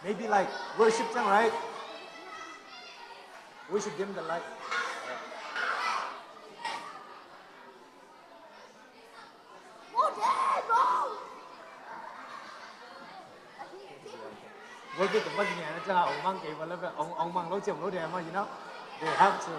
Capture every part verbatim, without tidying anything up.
Maybe like worship them, right? We should dim the light. Worship them, but yeah, that's how Aung Mang gave a little bit, Aung, Aung Mang lo chiam lo de ma, you know? They have to.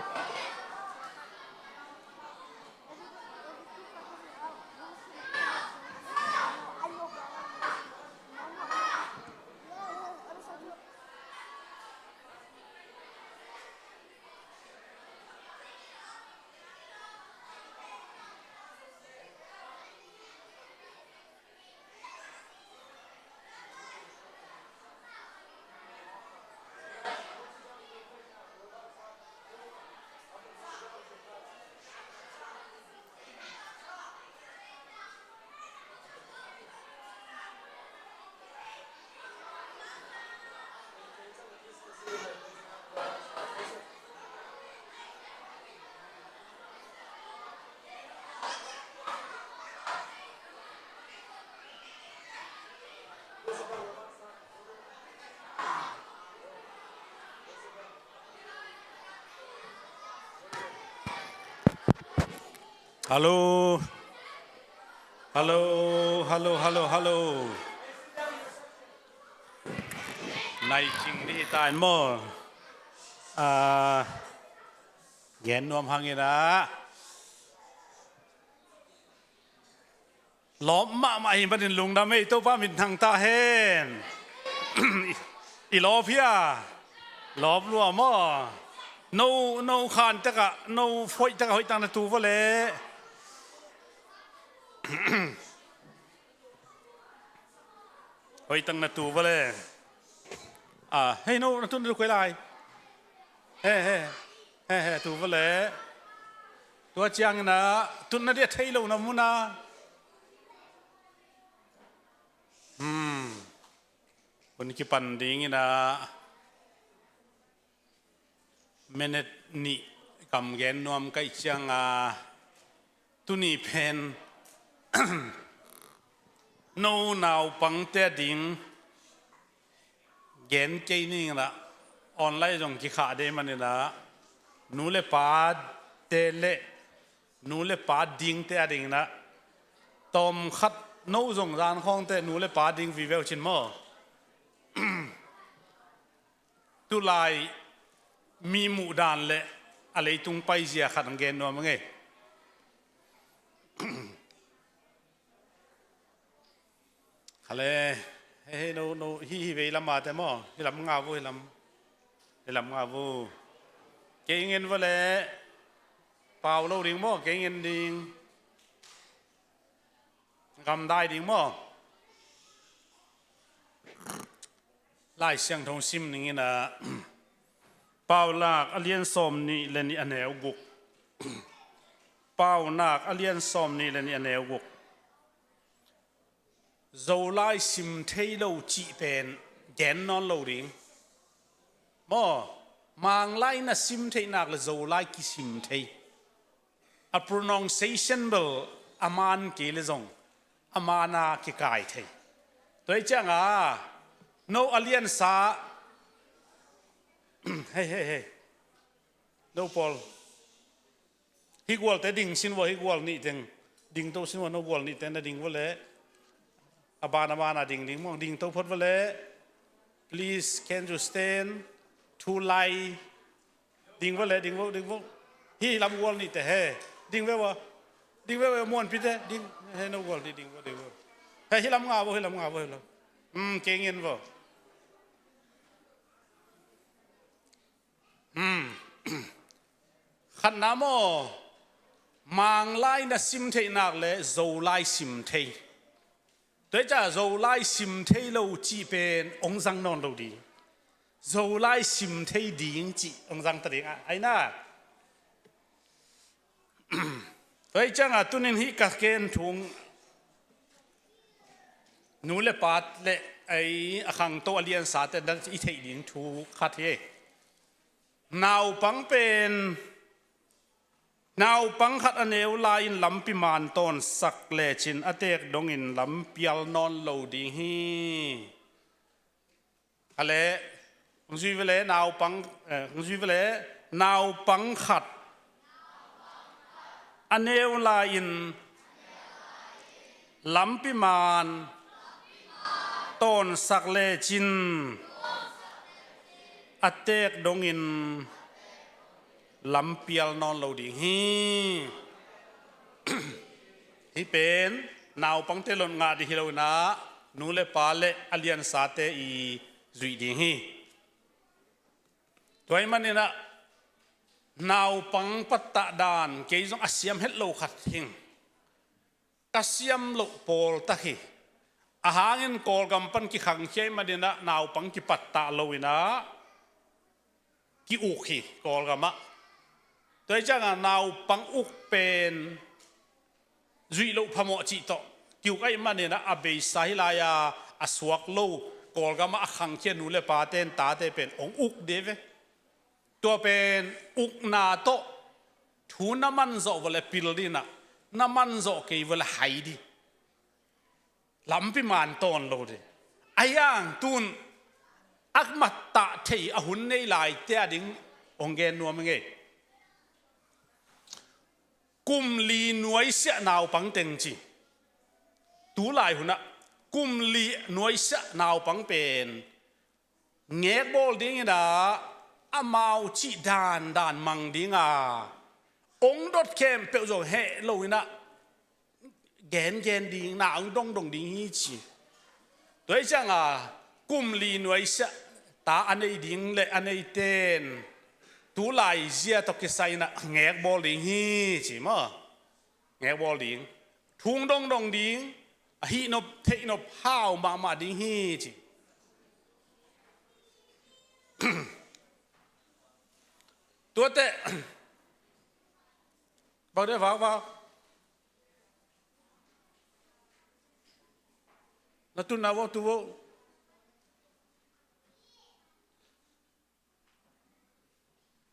Hallo. Hallo, hallo, hallo, hallo. Nai cing dih hi ta in maw. Ah, gen nuam hangin ah. Lawp mahmah hi manin lungdam ei, Topa min thang ta hen. I, i lawp hia? Lawp lua maw? No, no khan tekah, no foih tekah hoih tang na tu vua le. Hoih tang na tu vua le. Ah, hei no, na tu na tu koi lai. He, he, he, he, tu vua le. Tua ciangin ah, tun na dia thei lo na mun ah. Hmm. Hun kipan dingin ah, minute nih kam gen nuam ka hih ciang ah, tuni pen no naupangte a ding gen kei ning in ah, online zong kikhah dei manin ah, nu le pate le nu le pa dingte a dingin ah, tawm khat no zong zan khawngte nu le pa ding vive uh cin maw. Tulai mi muhdan le a leitung paizia khat ang gen nuam ang ei. Khale, hei, hei, no, no, hi, hi vei lam a te maw, hi lam nga vu, hi lam, hi lam nga vu. Kei ngen vua le, pau lo ding maw, kei ngen ding. Gamdai ding maw. Lai Siangtho sim ning in ah, Paunak a lian sawm nih le nih a neu guk. Paunak a lian sawm nih le nih a neu guk. Zolai sim thei lo cih pen gen nawn lo ding. Maw, Manglai na sim theih nak le Zolai kisim thei. A pronunciation bel a man kei le zong a man a kikai thei. Tua hi ciang a, no a liansa, hei, hei, hei. No pawl. Hi gualte ding sin vua, hi gual nih teng. Ding to sin vua, no gual nih teng na ding vua le. A ban a ban a ding ding mawng, ding to phot vua le. Please, can you stand? Thu lai. Ding vua le, ding vua, ding vua. Hi lam gual nih te he. Ding ve vua. Ding ve vua, muanpi te. Ding, he no gual nih, ding vua, ding vua. He hi lam nga vua, hi lam nga vua, hi lam. Hmm, kei ngen vua. Hmm. Khatna maw, Manglai na sim theih nak le Zolai sim thei. Tua hi ciang Zolai sim thei lo cih pen hong zang nawn lo ding. Zolai sim thei ding cih hong zang ta ding a, ai na. Tua hi ciang a tunin hih ka ken thung nu le pa le ei a khangto a liansate na i theih ding thu khat hi. Naupang pen, naupang khat a neu lai-in lampi man tawnsak lecin a teek dongin lam pial nawn lo ding hi. Kha le, hong zui vele naupang, eh, hong zui vele naupang khat a neu lai-in lampi man tawnsak lecin a teek dongin lampial nawn lo ding hi. Hih pen naupangte lot ngah ding hi lo inah nu le pa le a liansate i zuih ding hi. Tua ahih maninah naupang pattah dan kei zong a siam het lo khat hing. Ka siam loh pawl tak hi. A hangin Kawlgam pan kikhangkhia ahih maninah naupang kipattah lo inah ki-uk hi Kawlgamah. Tua hi ciangah naupang uk pen zuih loh phamawh cih tawh ki-uk ahih maninah a beisa hi lai-a a suak lo Kawlgamah a khangkhia nu le pate in tate pen hong uk dih ve. Tua pen ukna tawh thu na manzawh vawh le pil dih inah na manzawh kei vawh le hai dih. Lampi man tawn lo dih. A hiang tun a mattah thei a hun nei lai te a ding hong gen nuam ngei. Kum li nuaisiah naupang teng ci. Tu lai hunah kum li nuaisiah naupang pen ngekbawl ding inah amau cih dandan mang dinga hong dot khempeuh zong heh lo inah gengen ding, na hong dongdong ding hi ci. Tua hi cianga kum li nuaisiah ta a nei ding le a neiten tu lai zia tawh kisai inah ngekbawl ding hi ci maw. Ngekbawl ding, thu hong dongdong ding, a hihnop theihnop hau mahmah ding hi ci. Tuate bang deh vakvak na tunna vawh tu vawh.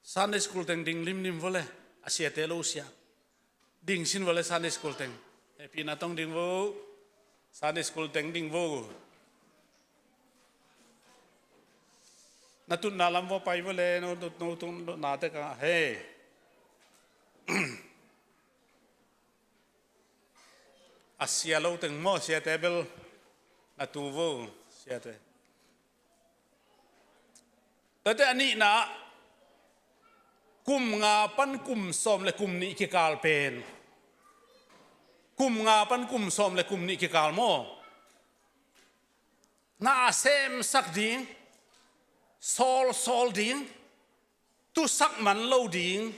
Sunday school teng ding limlim vawh le, a siate lo sia. Ding sin vawh le Sunday school teng. Hehpihna tong ding vawh. Sunday school teng ding vawh. Na tutna lam vawh pai vawh le, no, no, no, no, nate ka, hey. A sia lo teng maw, siate bel na tu vawh, siate. Tate a nihna ah, kum nga pan kum sawm le kum nih kikal pen. Kum nga pan kum sawm le kum nih kikal maw. Na a semsak ding, sawlsawl ding, tusak man lo ding,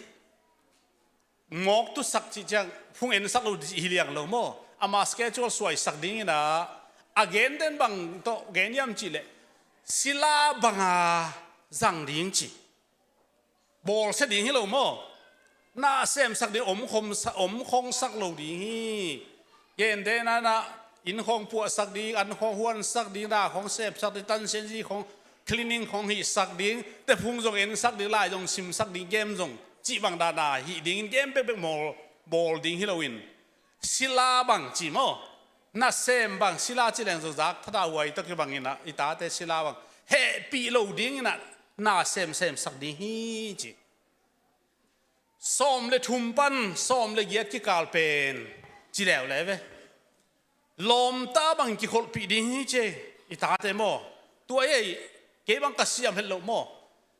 mawk tusak cih ciang phung ensak lo ding hi liang lo maw. Ama schedule suaisak ding inah, a genten bang tawh gen hiam cihleh, sila banga zang ding ci. Bawlsia ding hi lo maw. Na semsak ding, om khom sa-, om khongsak lo ding hi. Gentehna inah, inn khawng puahsak ding, an khawng huansak ding, na khawng sepsak ding, tansianzi khawng, cleaning khawng hihsak ding, tephung zong ensak ding, lai zong simsak ding, game zong cih bang dana hih dingin game pekpek mawl bawl ding hi loin, sila bang ci maw. Nasem bang sila ci leng zong zak thata huai tawh kibang inah, i tate sila bang hehpih lo ding inah, na semsemsak ding hi ci. Sawm le thum pan sawm le giat kikal pen ci leuleu ve. Lawmta bang kikholhpih ding hi ci, i tate maw. Tua ei, kei bang ka siam het loh maw.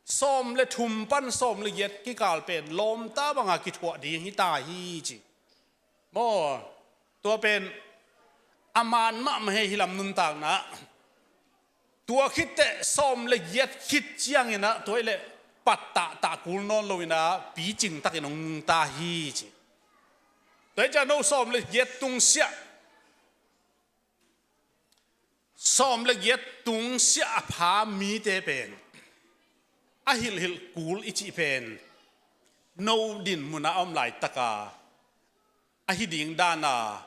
Sawm le thum pan sawm le giat kikal pen lawmta banga kithuah ding hi ta hi ci. Maw, tua pen a man mahmah hi, hih lam nuntakna. Tua khitteh sawm le giat khit cianginah tua hileh pattah tah kul nawn lo inah picing takin hong nungta hi ci. Tua hi ciang no sawm le giat tungsiah, sawm le giat tungsiah a pha mite pen a hilhhilh kul i cih pen no din munah a om laitaka a hi ding dana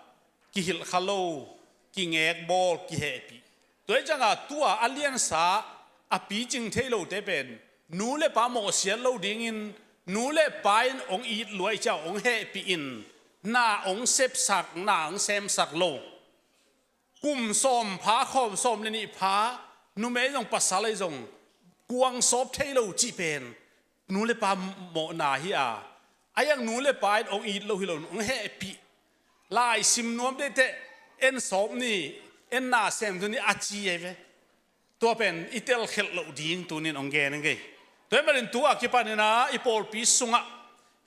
kihilh kha lo, kingek bawl, kihehpih. Tua hi cianga tua a liansa a picing thei lote pen nu le pa mawhsiat lo dingin nu le pa in hong it luai cia hong hehpih in na hong sepsak, na hong semsak lo. Kum sawm pha, khawm sawm le nih pha, numei zong pasal ei zong kuang sawp thei lo cih pen nu le pa mawhna hi a, a iang nu le pa in hong it lo hi lo, hong hehpih. Lai sim nuam deih teh, en sawp ni, en na sem tu ni a ci ei ve. Tua pen i telkhelh loh ding tunin hong gen ing ei. Tua ahih manin tu a kipanin ah i pawlpi sungah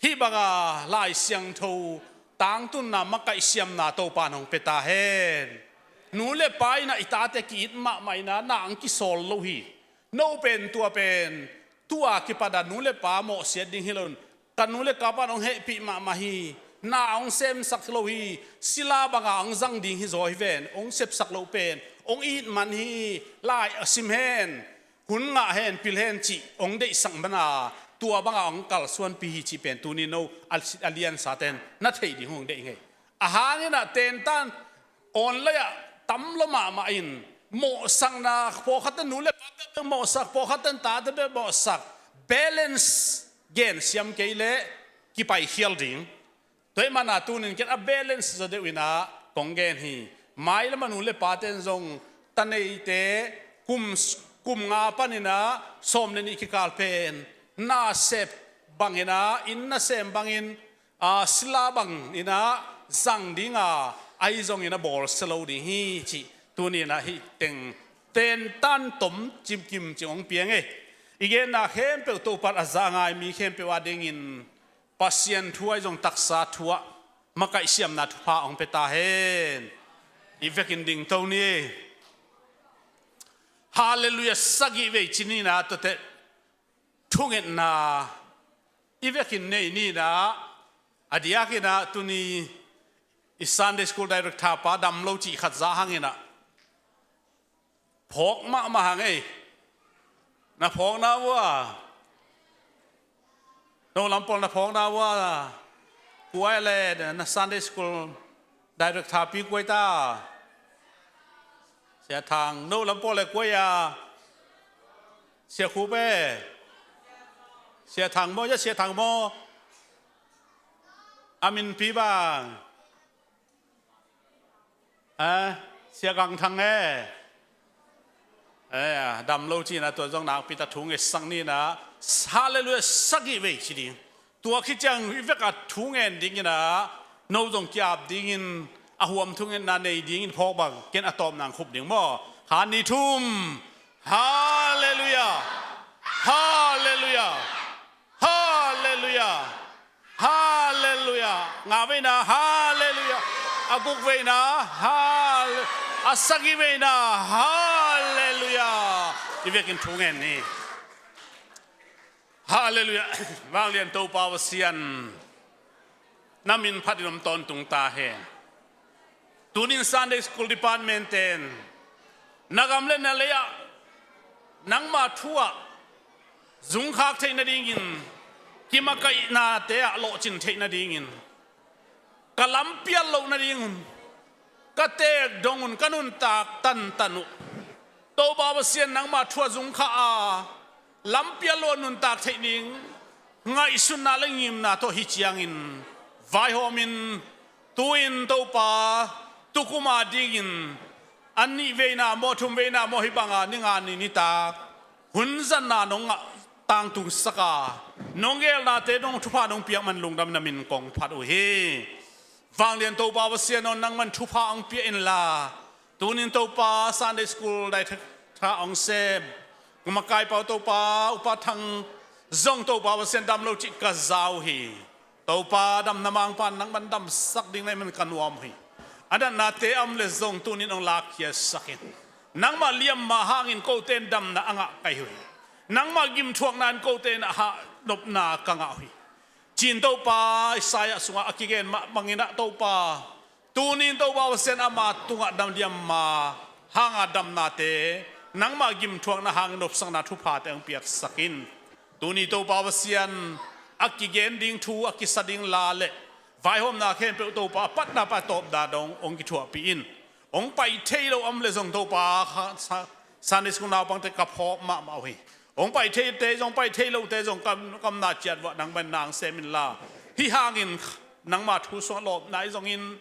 hih banga Lai Siangtho tangtunna makaih siamna Topa in hong pia ta hen. Nu le pa in ah i tate ki-it mahmah in ah na hong kisawl lo hi. No pen tua pen tu a kipat ah nu le pa mawhsiat ding hi lo in, ka nu le ka pa in hong hehpih mahmah hi. Na hong semsak lo hi. Sila banga hong zang ding hi zaw hi ven, hong sepsak loh pen hong it man hi. Lai a sim hen, hun ngah hen, pil hen cih hong deihsak man a, tua banga hong kalsuanpih hi cih pen tuni no a, a liansa ten na theih ding hong deih ing ei. A hangin ah tentan online ah tam lo mahmah in, mawhsakna pawlkhat ten nu le pate bek mawhsak, pawlkhat ten tate bek mawhsak, balance gen siam kei leh kipaikhial ding. Tua ahih manin ah tunin ken a balance zaw deuh in ah kong gen hi. Mailam ah nu le pa ten zong ta neite kum, kum nga panin ah sawm le nih kikal pen na sep bangin ah, inn na sem bangin, a, sila bangin ah zang ding a, ahi zongin a bawlsia lo ding hi cih tuni in ah hih teng tentan tom cimkim cing hong pia ing ei. I genna khempeuh Topa in a za a ngai mi khempeuh a dingin Pasian thu ahi zong taksa thu ah makaih siamna thupha hong pia ta hen. I vekin dingto ni. Halleluiah sagih vei ci ni in ah, tua teh thungetna i vekin nei ni in ah, a diakin ah tuni i Sunday School Director pa dam lo cih khat za hangin ah phawk mahmah hang ei. Na phawkna uh a, no lam pawl na phawkna uh a, kua ei le na Sunday School Director pi kua ei ta? Sia Thang. No lam pawl le kua ei a? Sia Khup e? Sia Thang maw, ya Sia Thang maw? A minpi bang? A, Sia Gang Thang e? E, a dam lo ci in ah tua zong nakpi tak thu ngetsak ni in ah, halleluiah sagih vei ci ding. Tua khit ciang i vek a thu ngen ding in ah, no zong ki-ap dingin, a huam thungetna nei dingin phawk bang, ken a tawpna hong khup ding maw? Khat, nih, thum. Halleluiah. Halleluiah. Halleluiah. Halleluiah. Nga veina, halleluiah. A guk veina, hal-, a sagih veina, halleluiah. I vekin thu ngen ni. Halleluiah. Vanglian Topa Pasian, na min phatin om tawntung ta hen. Tunin Sunday School Department ten na gam le na lei ah nangma thu ah zungkhak theih nadingin, kimakaihnate ah lawhcin theih nadingin, ka lampial loh nadingun, ka teek dong un, ka nuntak tantan uh. Topa Pasian, nangma thu ah zungkhak a, lampial loh a nuntak theih ding ngaihsutna le ngimna tawh hi ciangin vaihawmin, tu-in Topa, tukum a dingin a nih veina maw, thum veina maw, hih banga ni nga ni nitak hun zatna nong ngah tangtungsak a, nong geelnate nong thupha nong piak man lungdam na min kong phat uh hi. Vanglian Topa Pasian aw, nangman thupha hong pia inla, tunin Topa Sunday School Director hong sem, ka makaipa uh Topa, Upa Thang zong Topa Pasian dam lo cih ka za uh hi. Topa, damna mangpa in nangman damsak ding na hih man ka nuam uh hi. A natnate a om leh zong tunin hong lakkhiasak in. Nangmah liamma hangin kote in damna a ngah ka hi uh hi. Nangmah gimthuakna in kote in a hah nopna ka ngah uh hi. Ci-in Topa, Isaiah sungah a kigen mah bangin ah Topa, tunin Topa Pasian ama tungah dam liamma hanga damnate nangmah gimthuakna hangin nopsakna thuphate hong piaksak in. Tuni Topa Pasian, a kigen ding thu, a kisa ding la le vaihawmna khempeuh Topa, a patna pan a tawpna dong hong kithuahpih in. Hong pai thei lo a om leh zong Topa, kha-, sa-, Sunday School naupangte ka phawk mahmah uh hi. Hong pai theite zong, pai thei lote zong, kam, kamna ciat uah nangman na hong sem inla, hih hangin nangma thu sungah lawpna ahi zongin,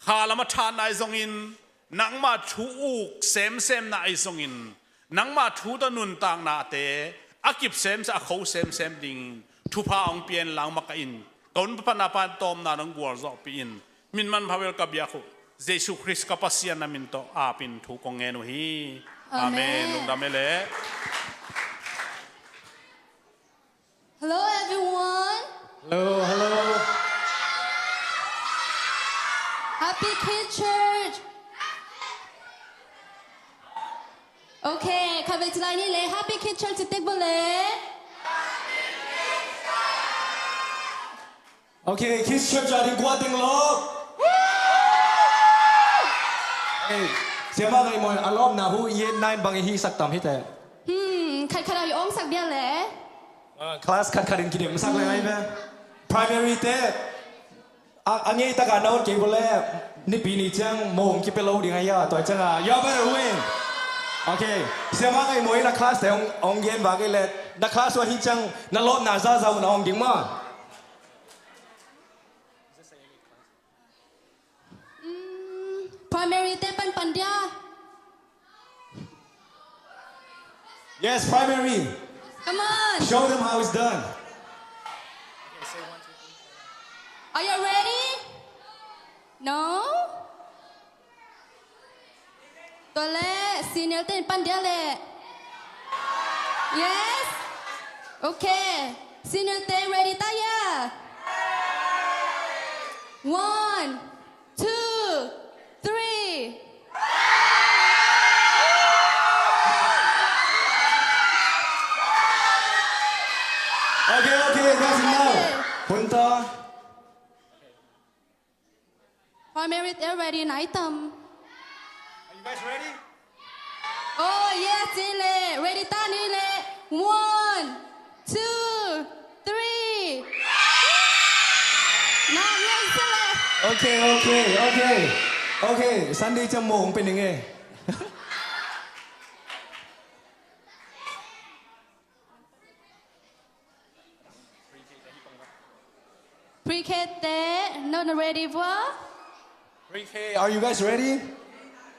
kha lamah thahatna ahi zongin, nangma thu uk semsemna ahi zongin, nangmah thu tawh nuntaknate a kip semsem, a kho semsem ding thupha hong pia in, langmakaih in. Ka hun papan a pan tawmna nong gualzawhpih in. Min manpha bel ka biak uh Jesu Khrist ka Pasian na min tawh apin thu kong ngen uh hi. Amen. Amen. Lungdam e leh. Hello, everyone. Hello, hello. Happy Kids Church. Okay, khatvei ci lai ni leh, Happy Kids Church ci tek bawle. Okay, Kids Church a ding kua teng lo. Hey, Siamah Ngaih Mawi a lawpna hu i et nine bang i hihsak tam hi teh. Hmm, khatkhat a i awngsak dia leh. Ah, class khatkhat in kidemsak le ngai ve. Primary te a, a ngei taka na hot kei bawle, Nipi ni ciang mawh hong kipia lo ding a hia, tua ciang a, you better win. Okay, Siamah Ngaih Mawi in a class te hong, hong gen vak ei leh, na class uh a hih ciang na lawpna zahzah un a om ding maw. Mm, primary te panpan dia. Yes, primary. Come on. Show them how it's done. Are you ready? No? Tua leh, senior te in pan dia leh. Yes? Okay. Senior te ready ta hia? One, two, three. Okay, okay, that's enough. Hun ta. Primary te ready nai tam? Are you guys ready? Oh yes, ci leh. Ready ta ni leh. One, two, three. Na, yes, ci leh. Okay, okay, okay. Okay, Sunday ciang mawh hong pia ning e. Pre-K te, no, no ready vua? Pre-K, are you guys ready?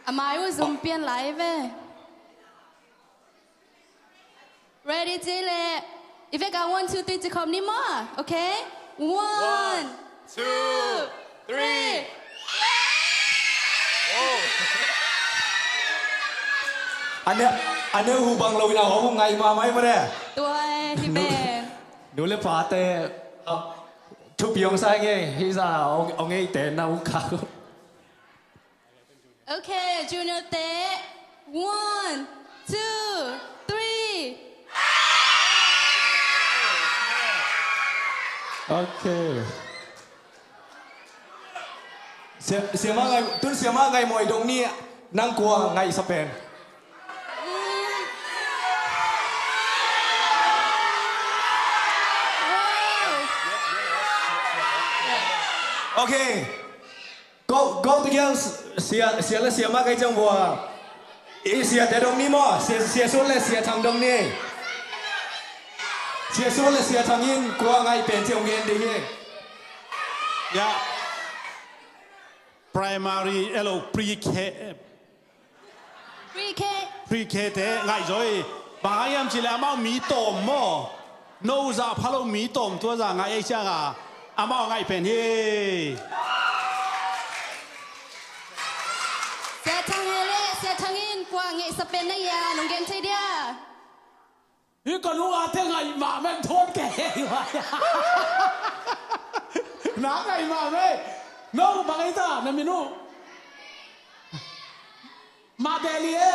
A mai uh zum pian lai ve. Ready ci leh. I vek a one, two, three ci khawm ni maw. Okay? One, two, three. Oh. Ane, ane hu bang lo in a hong ngaih mahmah ei maw ne. Tua hi pen. Nu le pate, ah, thupi hong sa ing e, hih zah hong, hong ngeite na uh kha. Okay, junior te. One, two, three. Okay. Sia-, Siamah Ngaih, tun Siamah Ngaih Mawi dong ni, nang kua ngaihsa pen? Okay. Go, go together, sia, sia le siamah ka hih ciang vua. I siate dong ni maw, sia, sia Suan le sia Thang dong ni. Sia Suan le sia Thang in kua ngaih pen ci hong gen ding hi. Ya. Primary, elo, pre-K, Pre-K. Pre-K te ngaih zaw hi. Bang hang hiam cih leh amau mi tawm maw. No zah pha lo mi tawm tua zah ngaih ei ciang a, amau a ngaih pen hi. Sia Thang he leh, Sia Thang in kua ngaihsa pen na hia, nong gen thei dia? Hih ka nu a te ngaih mah meng thawn kei hi vai. Na ngaih mah mei. No bang ei ta na min uh. Mah deli e.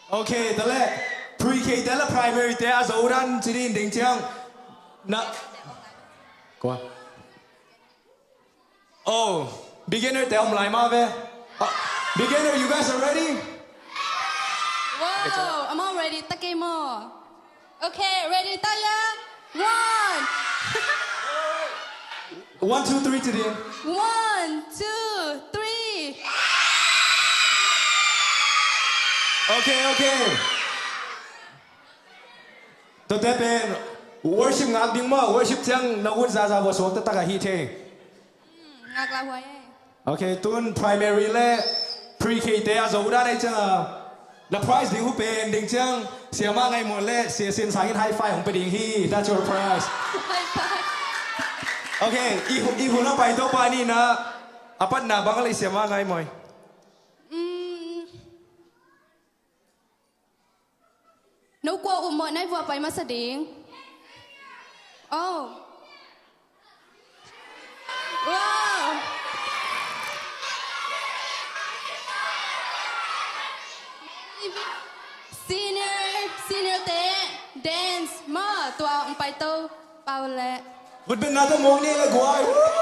Okay, ta leh. Pre-K te le primary te a zo dan ci ding ding ciang. Na. Kua. Oh, beginner te om lai mah ve. Ah, beginner, you guys are ready? Wow, amau ready ta kei maw? Okay, ready ta hia? One. One, two, three ci ding. One, two, three. Okay, okay. Tuate pen worship ngak ding maw, worship ciang na ut zaza vua suak taktak a hi thei. Hmm, ngak lai huai e. Ok, tun primary le pre-K te a zo uh dan ahi ciang a, na prize ding uh pen ding ciang Siama Ngaih Muan le Sia Sin Sang in high five hong pia ding hi. That's your prize. High five. Ok, i, i hun a paito pa ni na a patna bang a lei Siama Ngaih Muan. Mm. No kua um mawh nai vua pai masa ding. Oh. Wow. Senior, senior te dance maw tua hong paito pau le. Vut ben na te mong ni le guai. Woo!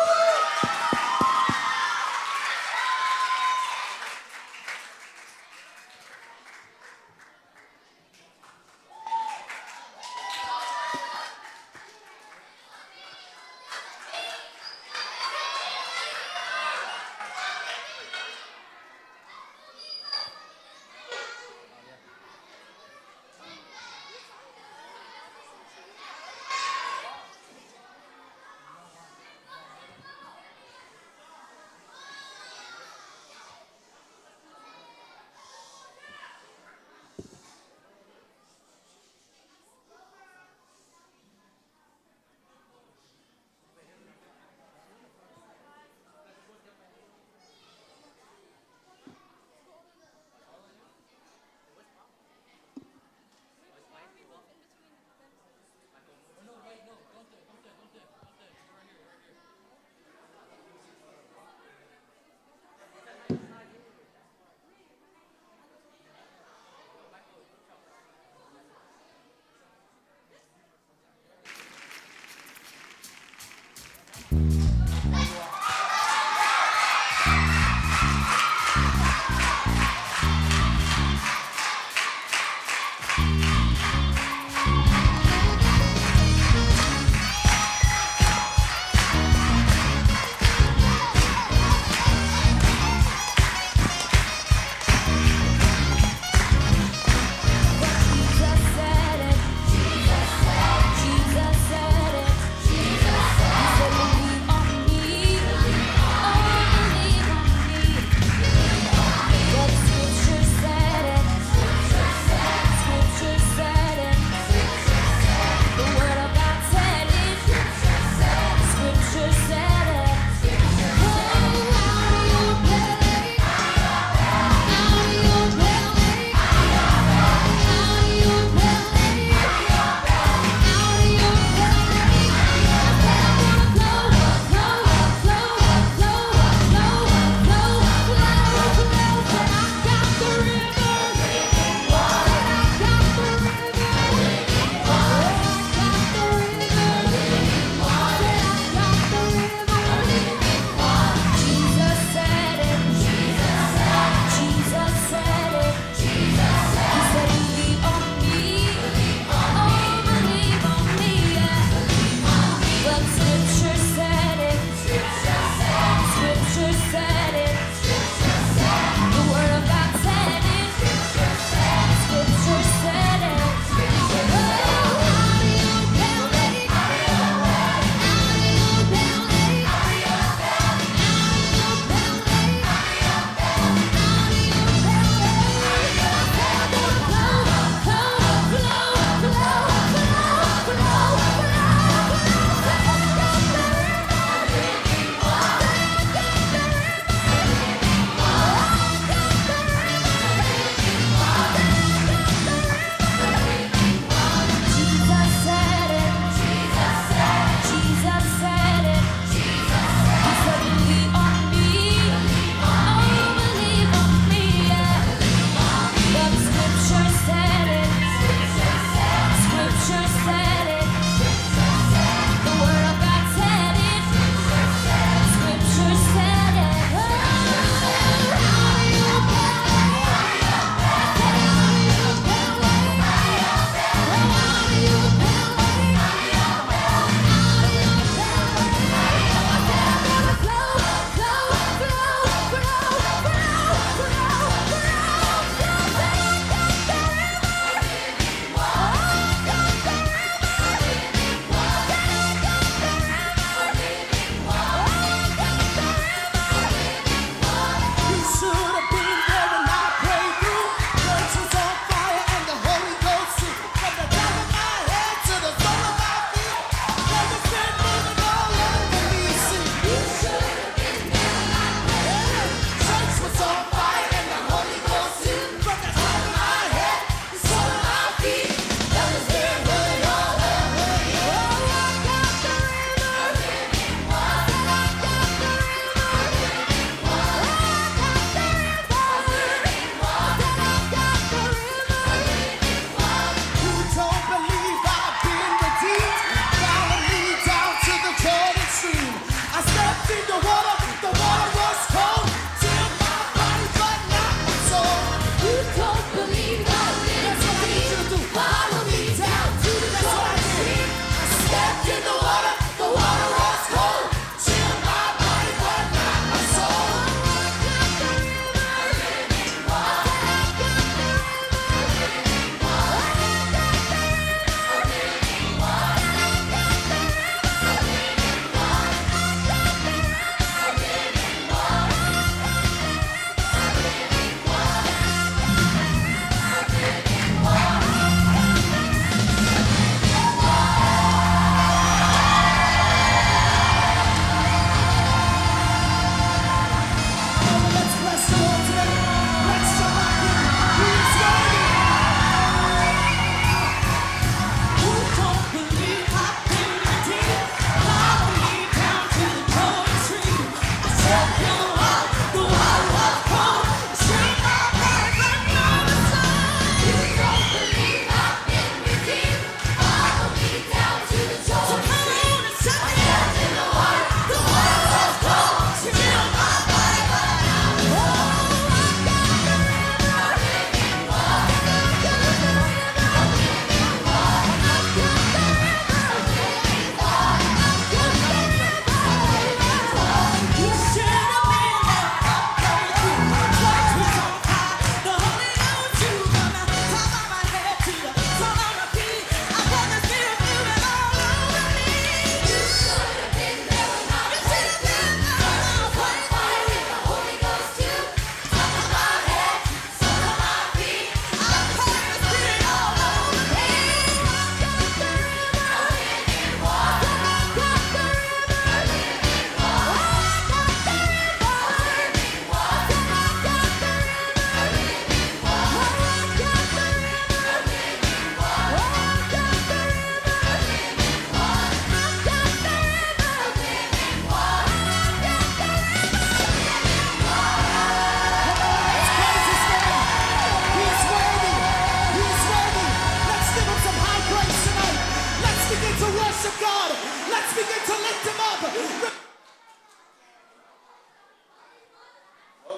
To worship God. Let's begin to lift him up.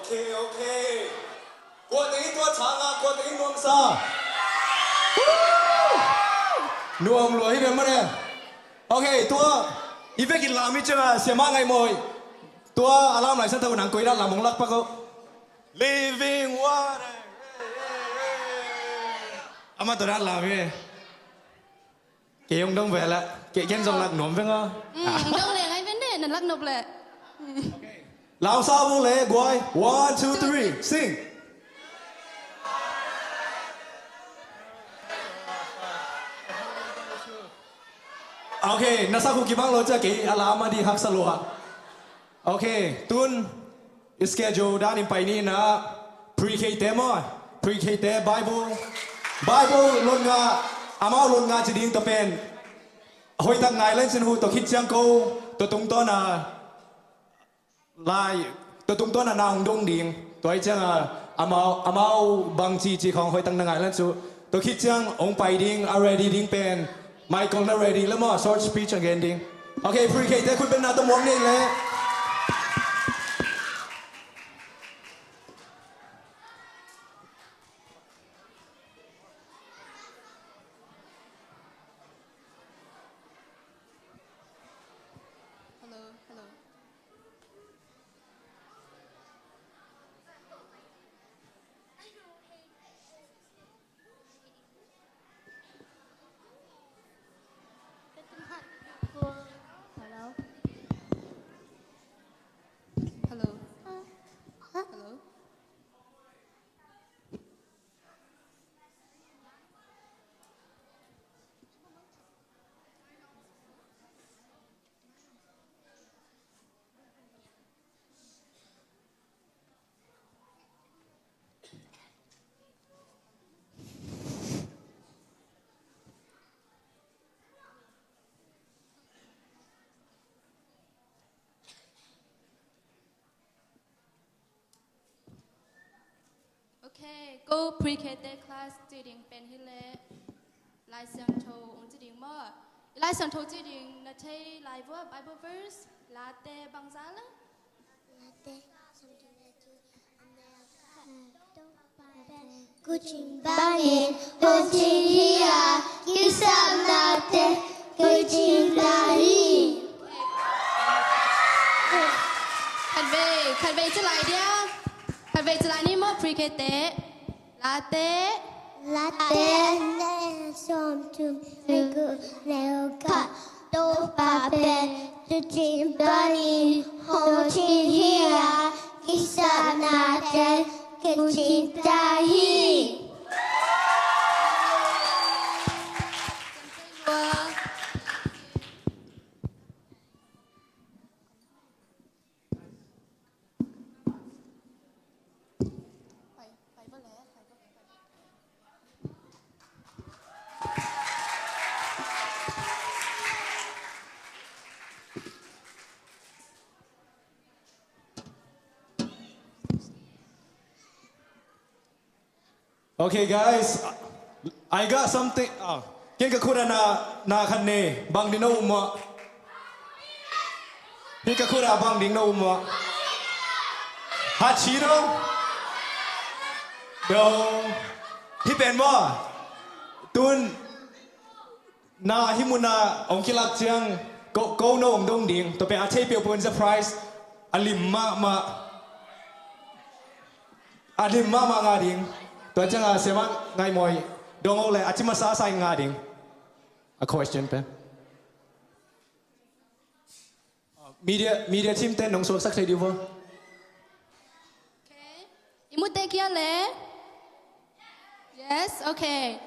Okay, okay. Kua teng in tua thang a, kua teng in nuamsa. Woo! Nuam lua hi ve mane. Okay, tua i vekin lam i cianga siama ngai mawi. Tua a lam lai san tau nang koina lam hong lak pak o. Living water. Ama tua dan lam hi. Kei hong dong ve la. Kei ken zong lak nuam veng a. Mm, hong dong le ngai ven de, nan lak nop le. Lau sa vung le guai. One, two, three, sing. Okay, na sak uh kibang lo cia kei a lam a di haksa lua. Okay, tun schedule danin pai ni na pre-K te maw, pre-K te Bible, Bible lotngah, amau lotngah ci ding tua pen hoihtak ngai len sin uh, tua khit ciang ko tua tungtawn a lai, tua tungtawn a na hong dong ding. Tua hi ciang a amau, amau bangci ci khong hoihtak na ngai len su. Tua khit ciang hong pai ding a ready ding pen Michael na ready le maw, short speech a gen ding. Okay, pre-K te khut beng na tua muang nei le. Hello, hello. Hello. Hello. Hello. Okay, ko pre-K te class ci ding pen hi le Lai Siangtho hong ci ding maw. I Lai Siangtho ci ding na thei lai vua, Bible verse, Late bangza le? Late, Psalm twenty-two, and they are cut. Kucing bangin, kucing hia, kisam nate, kucing tahi. Khatvei, khatvei ci lai dia. Khatvei ci lai ni maw, pre-K te. Late. Late. Som tum. Regu. Neu ka. Topa pen. Tucin bani. Hocin hia. Kisap nate. Kicin tahi. Okay, guys, I got something. Ah, ken ka khut ah na, na khat nei, bang ding na um maw? Hih ka khut ah bang ding na um maw? Hat chi do. Do. Hih pen maw? Tun na hih mun ah hong kilak ciang ko, ko na hong dong ding. Tua pen a thei peuhpeuh in surprise. A lim mahmah. A lim mahmah ngah ding. Tua ciang a siamah Ngaih Mawi dong awk le a ci masa sa in ngah ding. A question pen. Media, media team ten nong suaksak thei dih vua. Okay. I mute kia le? Yes, okay.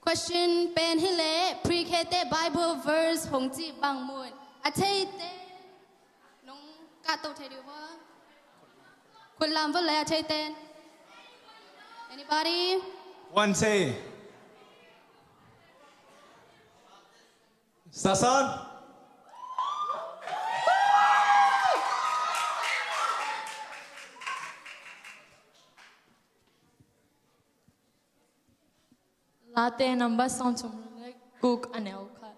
Question pen hi le, pre-K te Bible verse hong ci bang mun. A thei te nong kah to thei dih vua. Khut lam vua le a thei ten. Anybody? One thei. Sasan. Late number sawm thum le guk a neu khat.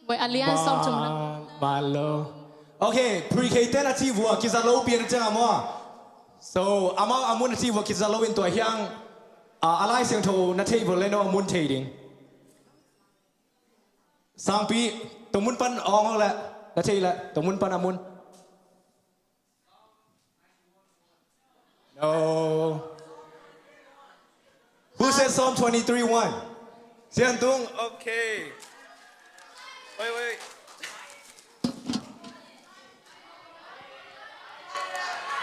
Wei, a lian sawm thum na. Man, man lo. Okay, pre-K ten a cih vua kiza lo pian ciang a maw. So, amau a mun a cih vua kiza lo in tua hiang, ah, a Lai Siangtho na thei vua le no a mun thei ding. Sangpi, tua mun pan ong le, na thei le, tua mun pan a mun. No. Who said Psalm twenty-three one? Sian Tung. Okay. Wait, wait.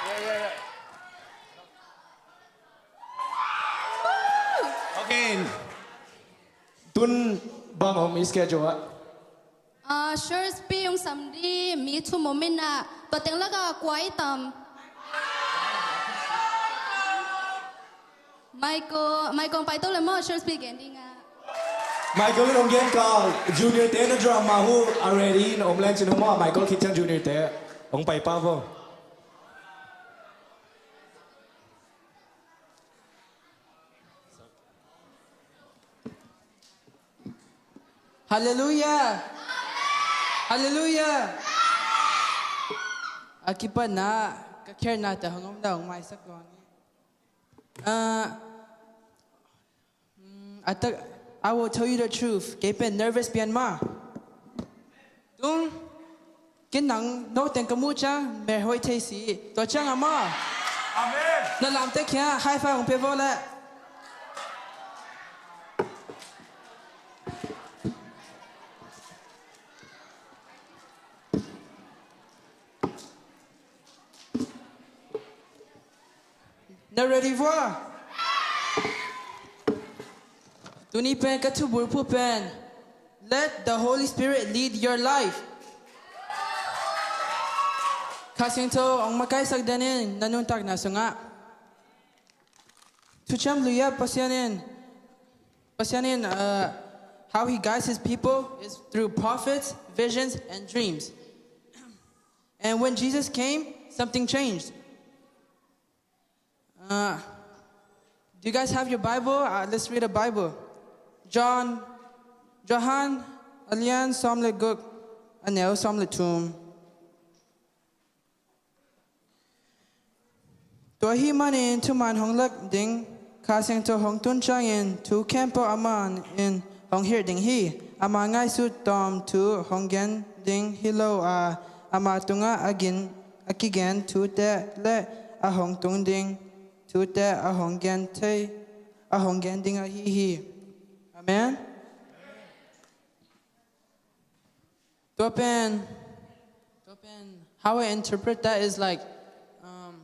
Wait, wait, wait. Okay. Tun bang om i schedule ah. Ah, Shirts pi ung sam di mi thum om in ah, tua teng lak ah kua i tam? Michael, Michael pai to le maw, Shirts pi gen ding ah. Michael in ong gen kal, junior te na drama hu a ready in om len cin hu maw, Michael khit ciang junior te ong pai pa vo. Halleluiah! Halleluiah! A kipatna, ka kernate hong om na hong maisak luang hi. Ah, mm, a tak, I will tell you the truth. Kei pen nervous pian mah. Tung, ken nang no teng ka muh ciang mel hoih thei si. Tua ciang a maw. Amen. Na lamte kiang high five hong pia vo le. Na ready vua? Tuni pen ka thubulphuh pen, let the Holy Spirit lead your life. Kha Siangtho ong makaisak den in na nuntakna sungah. Thuciam Lui ah Pasian in, Pasian in, uh, how he guides his people is through prophets, visions, and dreams. And when Jesus came, something changed. Uh, do you guys have your Bible? Uh, let's read a Bible. John, Johan, a lian sawm le guk, a neu sawm le thum. Tua ahih manin thuman hong lak ding, Kha Siangtho hong tun ciangin thu khempeuh amah in hong hilh ding hi. Ama ngaihsut tawm thu hong gen ding hi lo a, ama tungah a gin, a kigen thute le a hong tung ding thute a hong gen thei, a hong gen ding ahi hi. Amen. Tua pen, tua pen, how I interpret that is like, um,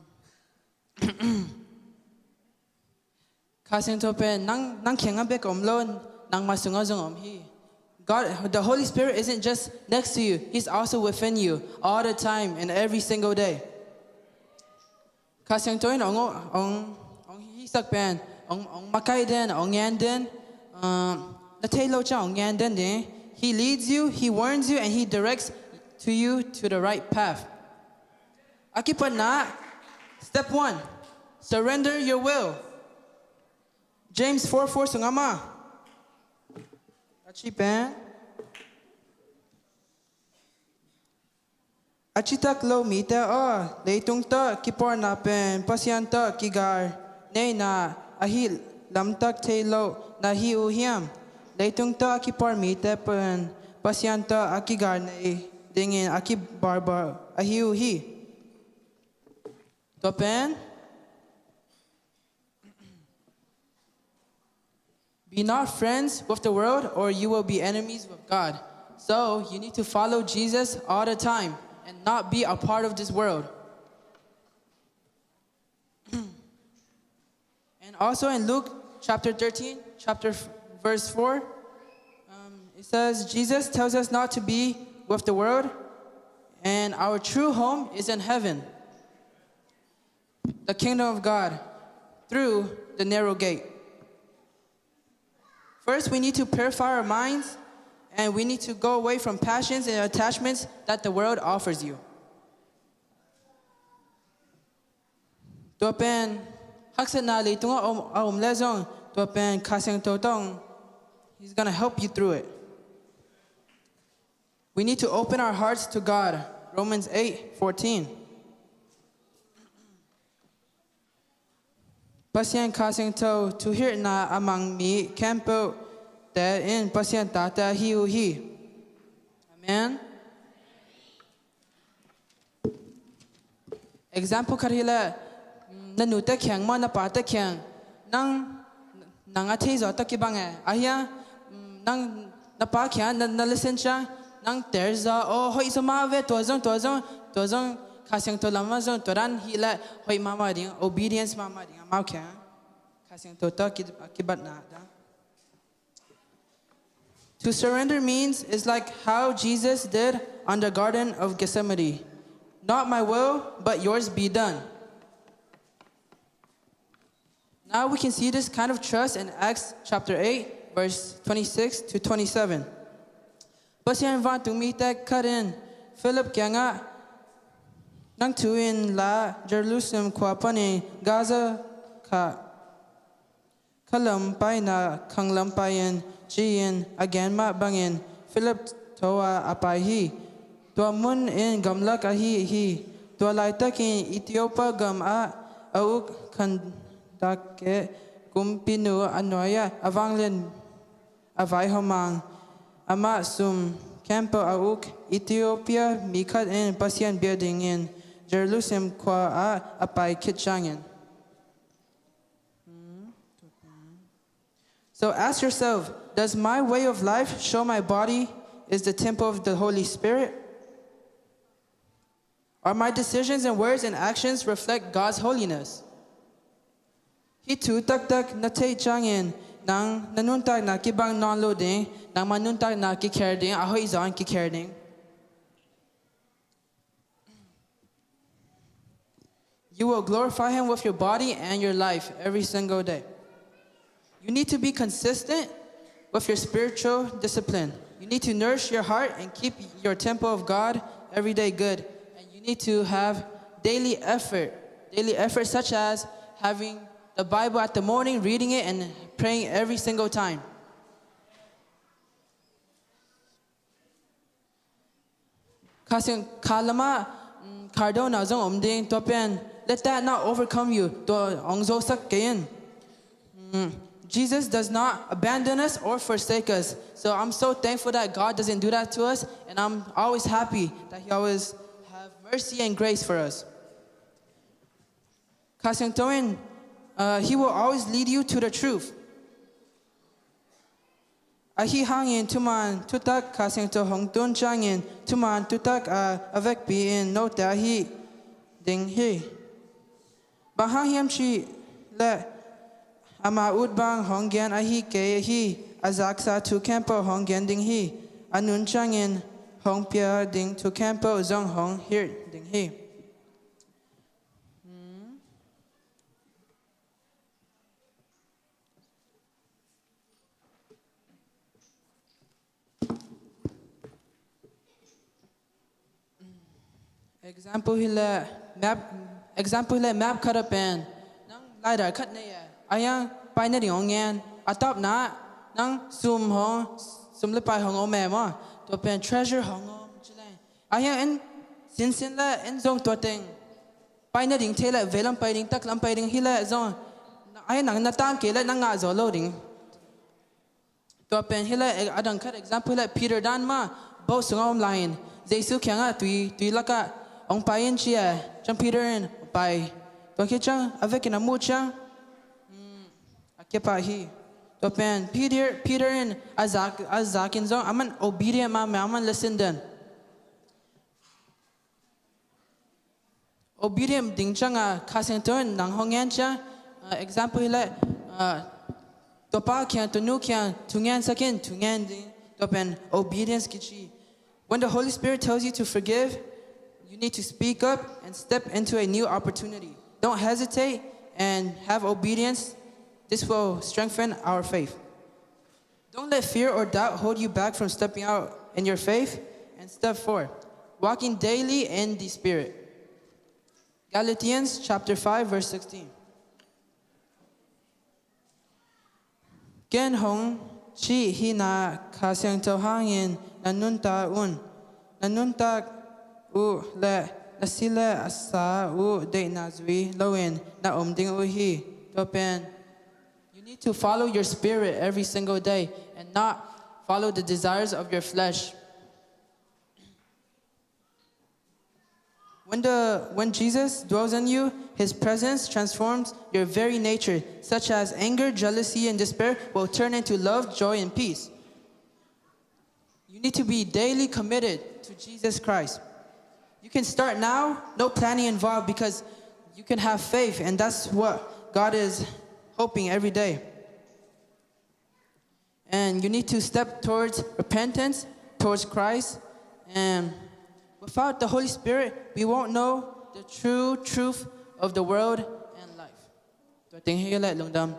Kha Siangtho pen nang, nang kiangah bek om lo, nangmah sungah zong om hi. God, the Holy Spirit isn't just next to you, He's also within you all the time and every single day. Kha Siangtho in ong, ong, ong hisak pen, ong, ong makai den, ong ngen den, uh, na thei lo ciang ong ngen den ding. He leads you, he warns you, and he directs to you to the right path. A kipatna, step one, surrender your will. James four four sungah mah. A cih pen. A citak lo mite aw, leitung tawh kipawlna pen Pasian tawh kigal neihna ahih lamtak thei lo na hi uh hiam? Leitung tawh a kipawl mite pen Pasian tawh a kigal nei dingin a kibawlbawl ahi uh hi. Tua pen. Be not friends with the world, or you will be enemies with God. So, you need to follow Jesus all the time and not be a part of this world. And also in Luke chapter thirteen, chapter f-, verse four, um, it says, Jesus tells us not to be with the world, and our true home is in heaven. The kingdom of God through the narrow gate. First, we need to purify our minds, and we need to go away from passions and attachments that the world offers you. Tua pen, haksatna leitungah a om, a om le zong, tua pen Kha Siangtho tawh, He's gonna help you through it. We need to open our hearts to God. Romans eight fourteen. Pasian Kha Siangtho thuhilhna a mang mi khempeuhte in Pasian tate ahi uh hi. Amen. Example khat hi leh, mm, na nute kiang maw, na pate kiang, nang, nang a thei zaw tawh kibang e. Ahi a, mm, nang, na pa kiang na, na listen ciang, nang tel zaw, oh, hoih zaw mah ve, tua zong, tua zong, tua zong, Kha Siangtho lamah zong, tua dan hi leh, hoih mahmah ding, obedience mahmah ding, amau kiang. Kha Siangtho tawh ki, kibatna dah. To surrender means is like how Jesus did on the Garden of Gethsemane. "Not my will, but yours be done." Now we can see this kind of trust in Acts chapter eight, verse twenty-six to twenty-seven. Pasian vantungmi tek khat in Philip kiangah, "Nang tu in la Jerusalem khua panin Gaza kha, kha lam paina khang lam pai in," ci-in a gen mah bangin Philip tho a, a pai hi. Tua mun in gamlak ahi hi. Tua laitakin Ethiopia gam ah a uk Kandake kumpinu a nuai-ah a vanglian a vaihawm a, amah sum khempeuh a uk Ethiopia mi khat in Pasian bia dingin Jerusalem khua ah a pai khit ciangin. So ask yourself, does my way of life show my body is the temple of the Holy Spirit? Are my decisions and words and actions reflect God's holiness? Hih thu taktak na theih ciangin nang na nuntakna kibang nawn lo ding, nangmah nuntakna kikher ding, a hoih zawng kikher ding. You will glorify Him with your body and your life every single day. You need to be consistent with your spiritual discipline. You need to nourish your heart and keep your temple of God every day good. And you need to have daily effort, daily effort such as having the Bible at the morning, reading it, and praying every single time. Kha Siang, kha lamah, mm, khardona zong om ding, tua pen, "Let that not overcome you," tua hong zosak kei in. Mm, Jesus does not abandon us or forsake us. So I'm so thankful that God doesn't do that to us, and I'm always happy that He always have mercy and grace for us. Kha Siangtho in, uh, He will always lead you to the truth. Ahi hangin thuman thutak Kha Siangtho hong tun ciangin thuman thutak a, a vekpi in note ahi ding hi. Bang hang hiam cih leh ama ut bang hong gen ahi kei hi. A zaksa thu khempeuh hong gen ding hi. A nun ciangin hong pia ding thu khempeuh zong hong hilh ding hi. Example hi leh map, example hi leh map khat a pen nang laidar khat nei a, a hiang pai nading hong ngen, a tawpna nang sum hong, sum le pai hong om e maw, tua pen treasure hong om ci leng. A hiang en sinsin leh en zong tua teng pai nading thei leh veilam pai ding, taklam pai ding hi leh zong, a hiang nang na tam kei leh na ngah zaw lo ding. Tua pen hi leh, a dang khat example hi leh Peter dan mah, boat sungah om lai-in Jesu kiangah tui, tui lakah hong pai in ci a, ciang Peter in pai. Tua khit ciang a vekin a muh ciang, mm, a kepah hi. Tua pen Peter, Peter in a zak, a zakin zong aman obedient mahmah, aman listen den. Obedient ding ciangah Kha Siangtho in nang hong ngen ciang, uh, example hi leh, uh, tua pa kiang, tua nu kiang thu ngensak in, thu ngen ding, tua pen obedience kici. When the Holy Spirit tells you to forgive, you need to speak up and step into a new opportunity. Don't hesitate and have obedience. This will strengthen our faith. Don't let fear or doubt hold you back from stepping out in your faith and step forward, walking daily in the Spirit. Galatians chapter five, verse sixteen. Ken hong cih hihna Kha Siangtho hangin na nuntak un. Na nuntak uh le na si le a sa uh deihna zui loin na om ding uh hi. Tua pen, you need to follow your spirit every single day and not follow the desires of your flesh. When the, when Jesus dwells in you, his presence transforms your very nature, such as anger, jealousy, and despair will turn into love, joy, and peace. You need to be daily committed to Jesus Christ. You can start now, no planning involved, because you can have faith, and that's what God is hoping every day. And you need to step towards repentance, towards Christ. And without the Holy Spirit, we won't know the true truth of the world and life. Tua teng hi leh lungdam.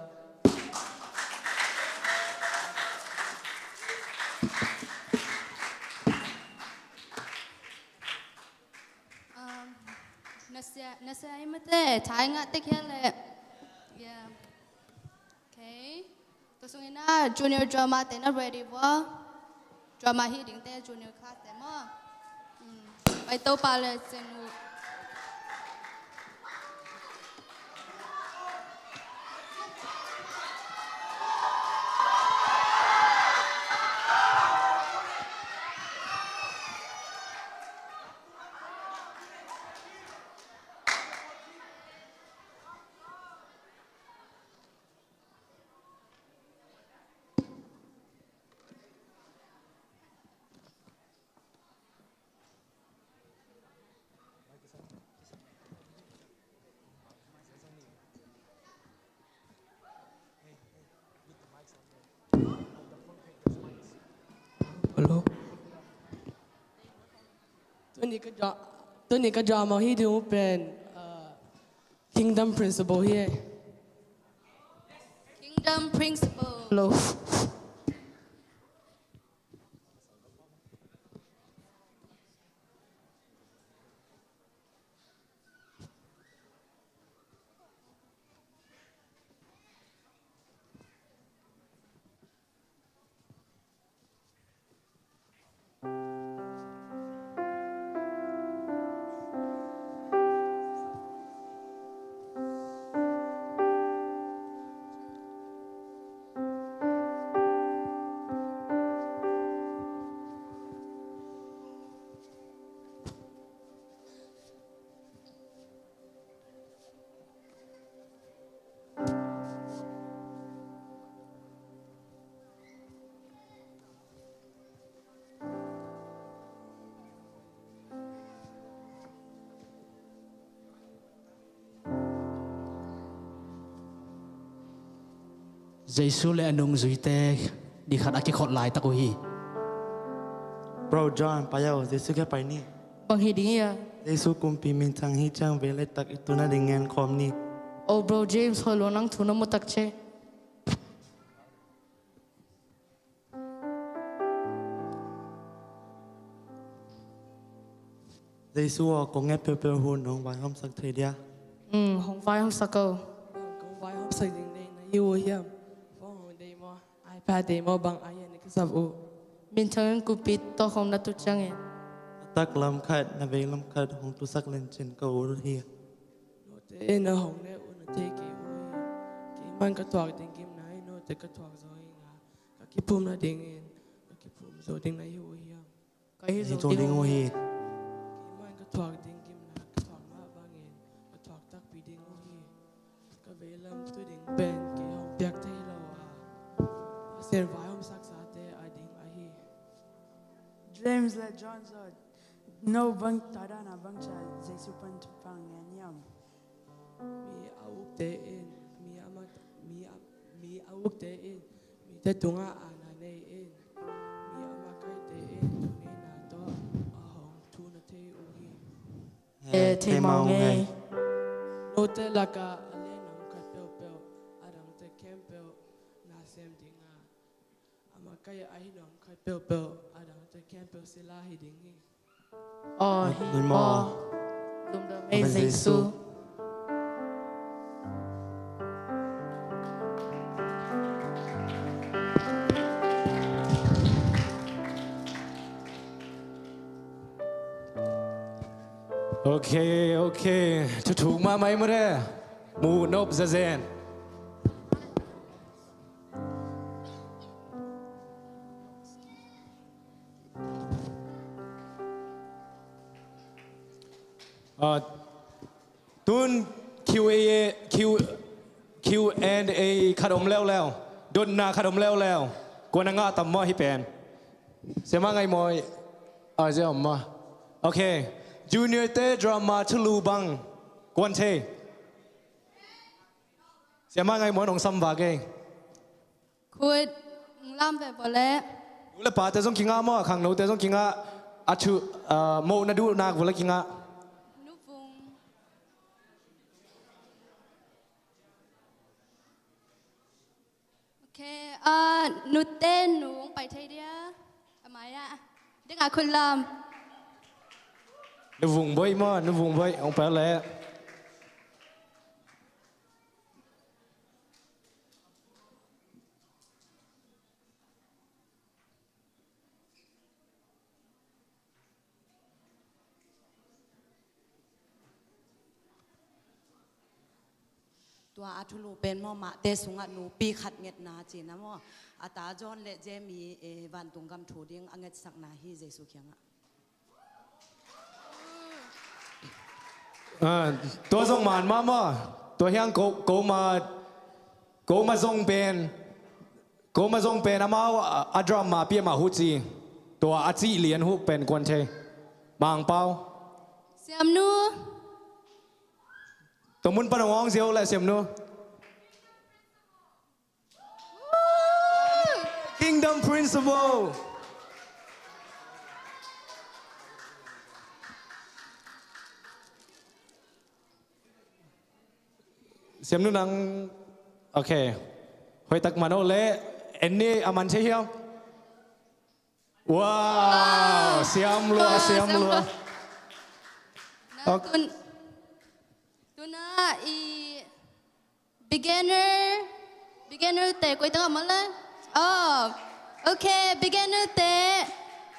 Um, nasia, nasia i mate, thai nga te khia le. Yeah. Okay. Tua sungin a junior drama te na ready vo. Drama hi ding te junior class te maw. Mm. Pai to pa le sen u. Hello. Tuni ka dra-, tuni ka drama hi ding uh pen, uh, Kingdom Principle hi e. Kingdom Principle. Hello. Jesu le a nungzuite ni khat a kikhot laitak uh hi. Bro John, pai aw, Jesu kiang pai ni. Bang hi ding hia? Jesu kumpi minthang hi ciang vei le tak i tun nading ngen khawm ni. Oh, Bro James, hoih lua nang thu na mu tak ce. Jesu aw, kong nget peuhpeuh hun hong vaihawmsak thei dia? Mm, hong vaihawmsak o. Kong vaihawmsak ding deih na hi uh hiam? Phone hong deih maw, iPad deih maw, bang a hian na kisap uh? Minthang in kumpi tawh hong na tu ciangin, na taklam khat, na veilam khat hong tusak lencin ka ut uh hi. Note in a hong ne uh na thei kei uh hi. Kei man ka thuak ding gimna hi, note ka thuak zo hi nga. Ka kiphum nadingin ka kiphum zo ding na hi uh hiam? Ka hi zo ding uh hi. Kei man ka thuak ding gimna ka thuak mah bangin ka thuak takpi ding uh hi. Ka veilam tu ding pen kei hong piak thei lo a, Pasian vaihawmsakzate a ding ahi. James le John zaw, no bang tada na bang ca Jesu pan thupha ngen hiam? Mi a ukte in, mi a mat-, mi a, mi a ukte in, mite tungah aana nei in, mi a makaite in, ngeina tawh a hong thu na thei uh hi. He, thei mawk ngei. Note lakah a lenong khat peuhpeuh, a dangte khempeuh na sem ding a, a makai a hi nong khat peuhpeuh, a dangte khempeuh sila hi ding hi. Aw, hi maw. Lungdam ei Jesu. Ok, ok. Thuthuk mahmah i mure. Muh nop zazen. Ah, tun Q A, Q, Q and A khat om leuleu. Dotna khat om leuleu. Kuan a ngah tam maw hih pen? Siamah Ngaihmawi. Ah, zia om maw? Ok. Junior te drama thulu bang kuan thei? Siamah Ngaihmawi nong sam vak ei. Khut lam ve bawleh. Nu le pate zong kingah maw, khangnote zong kingah. A thu, ah, mohna duhnak vawleh kingah. Nuvung. Ok, ah, nute nung pai thei dia. A mai ah. Ding a khut lam. Nuvung Bawi maw, Nuvung Bawi. Ong pai leh. Tua a thulu pen maw, mahte sungah nupi khat ngetna cihna maw. A ta John le Jamie, eh, vantung gam thu ding a ngetsakna hi Jesu kiangah. Ah, tua zong man mahmah. Tua hiang ko, ko ma, ko ma zong pen, ko ma zong pen amau a, a drama pi amah huh ci. Tua a cih lian huh pen kuan thei. Mangpau. Siamnu. Tua mun pan a ngawng ziau le Siamnu. Kingdom Principle. Siamnu nang, ok. Hoihtak man o le, en ni a man thei hiam? Wow, siam lua, siam lua. Ok. Tun, tuna i Beginner, beginner te koi tang a maw le? Oh, ok, beginner te.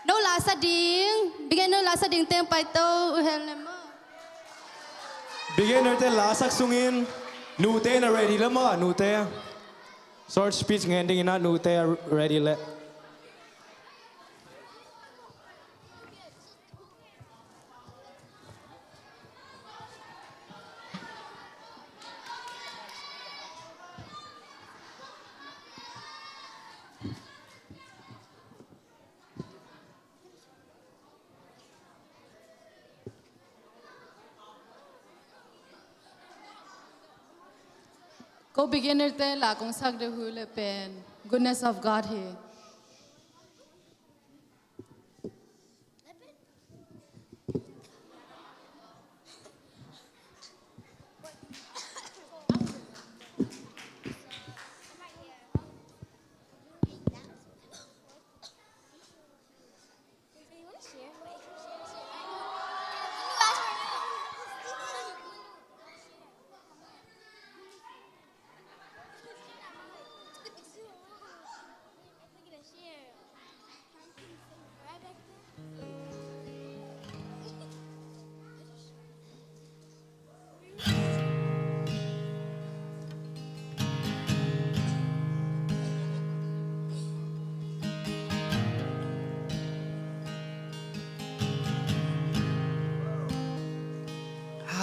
No la sa ding, beginner la sa ding teng pai to, u hel le maw? Beginner te la sak sungin, nute na ready le maw, nute. Short speech ngen ding ina, nute ready le. Ko beginner te la kong sak de hu le pen Goodness of God hi.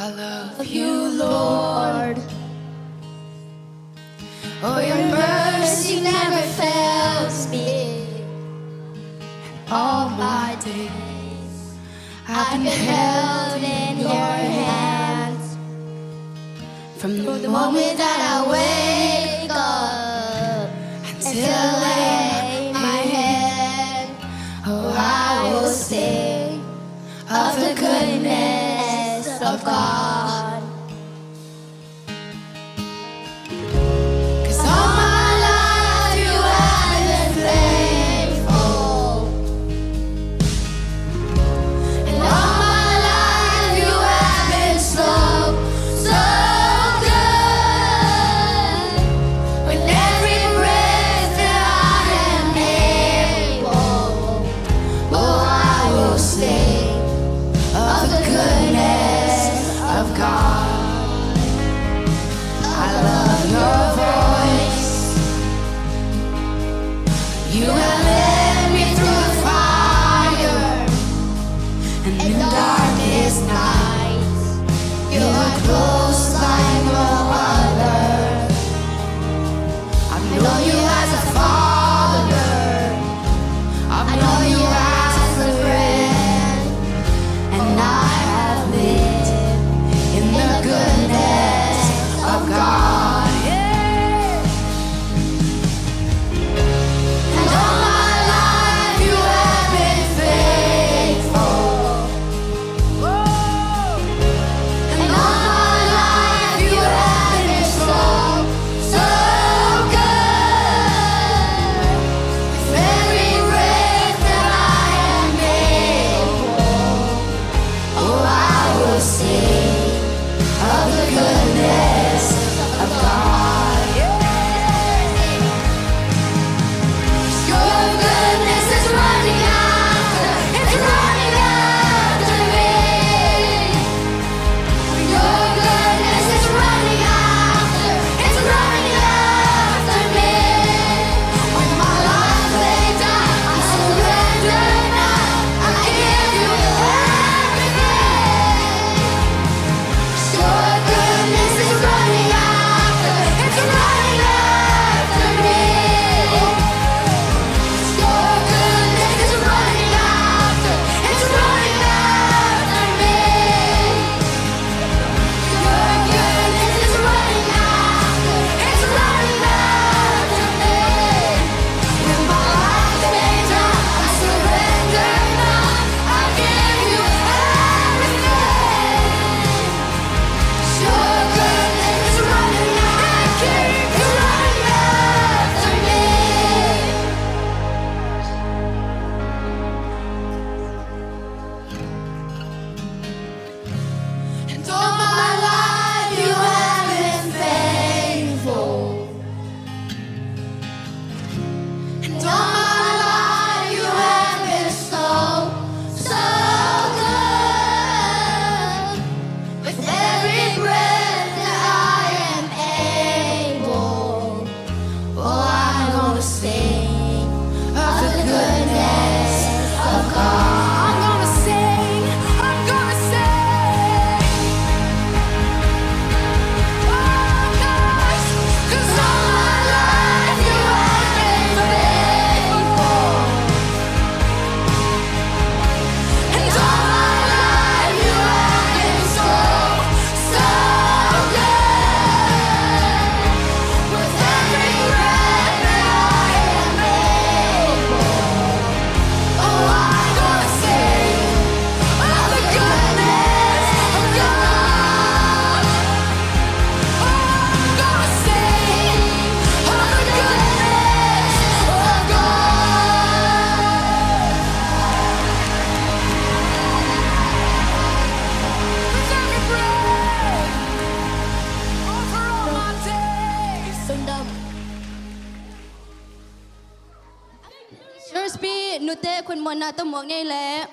I love you, Lord. Oh, your mercy never fails me. And all my days I've been held in your hands. From the moment that I wake up until I lay my head, oh, I will sing of the goodness of God. 'Cause all my life you have been faithful. And all my life you have been so, so good. With every breath that I am able, oh, I will sing of the goodness Of the goodness of God. Your goodness is running after, it's running after me. Your goodness is running after, it's running after me. With my life laid down, I surrender now. I give you everything. Your goodness is running after, it's running after me. Your goodness is running after, it's running after me. Your goodness is running after, it's running after me. With my life laid down, I surrender now. I give you everything. Your goodness is running after, it's running after me. And all my life you have been faithful. And all my life you have been so, so good. With every breath that I am able, oh, I'm gonna sing of the goodness of God. I'm gonna sing, I'm gonna sing. Oh, gosh, 'cause all my life you have been faithful. And all my life you have been so, so good. With every breath that I am able, oh, I'm gonna sing of the goodness of God. Oh, I'm gonna sing of the goodness of God. With every breath, over all my days. Church pi, nute khutmuanna tawh muak nei leh.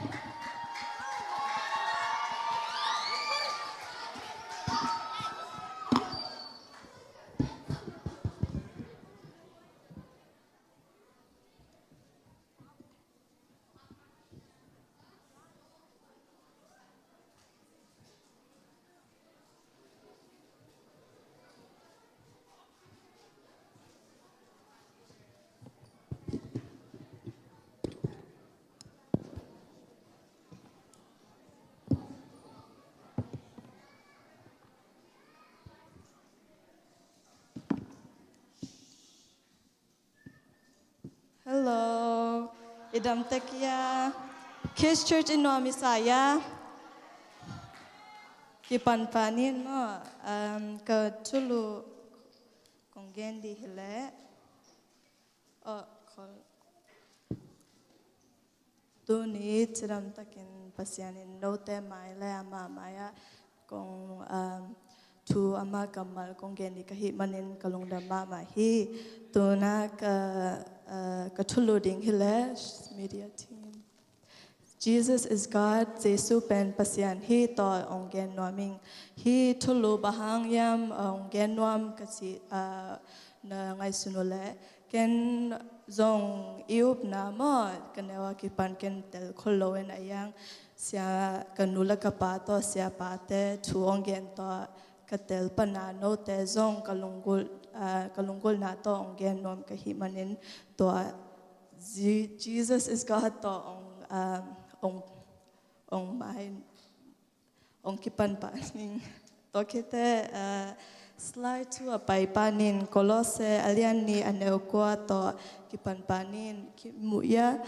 Hello. I dam tek hia? Kids Church i nuam i sa hia? Kipan pan in maw, um, ka thulu kong gen dih hi leh. Oh, khol. Tuni cidam takin Pasian in note mai le ama mai-ah kong, um, thu ama kammal kong gen dih ka hih manin ka lungdam mahmah hi. Tuna ka, uh, ka thulu ding hi leh, media team. Jesus is God, Jesu pen Pasian hi tawh ong gen nuam ing. Hih thulu bang hang hiam ong gen nuam ka cih, uh, na ngaihsun uh leh, ken zong i upna maw, ka neu a kipan ken tel khol lo in a iang sia, ka nu le ka pa tawh, siapate thu ong gen tawh ka tel pan a, note zong ka lunggulh, ah, ka lunggulhna tawh ong gen nuam ka hih manin tua Je-, Jesus is God tawh ong, ah, ong, ong mai ong kipan pan ing. Tua khit teh, uh, slide two a pai pan in, Kolose a lian nih a neu kua tawh kipan pan in, kimu ia.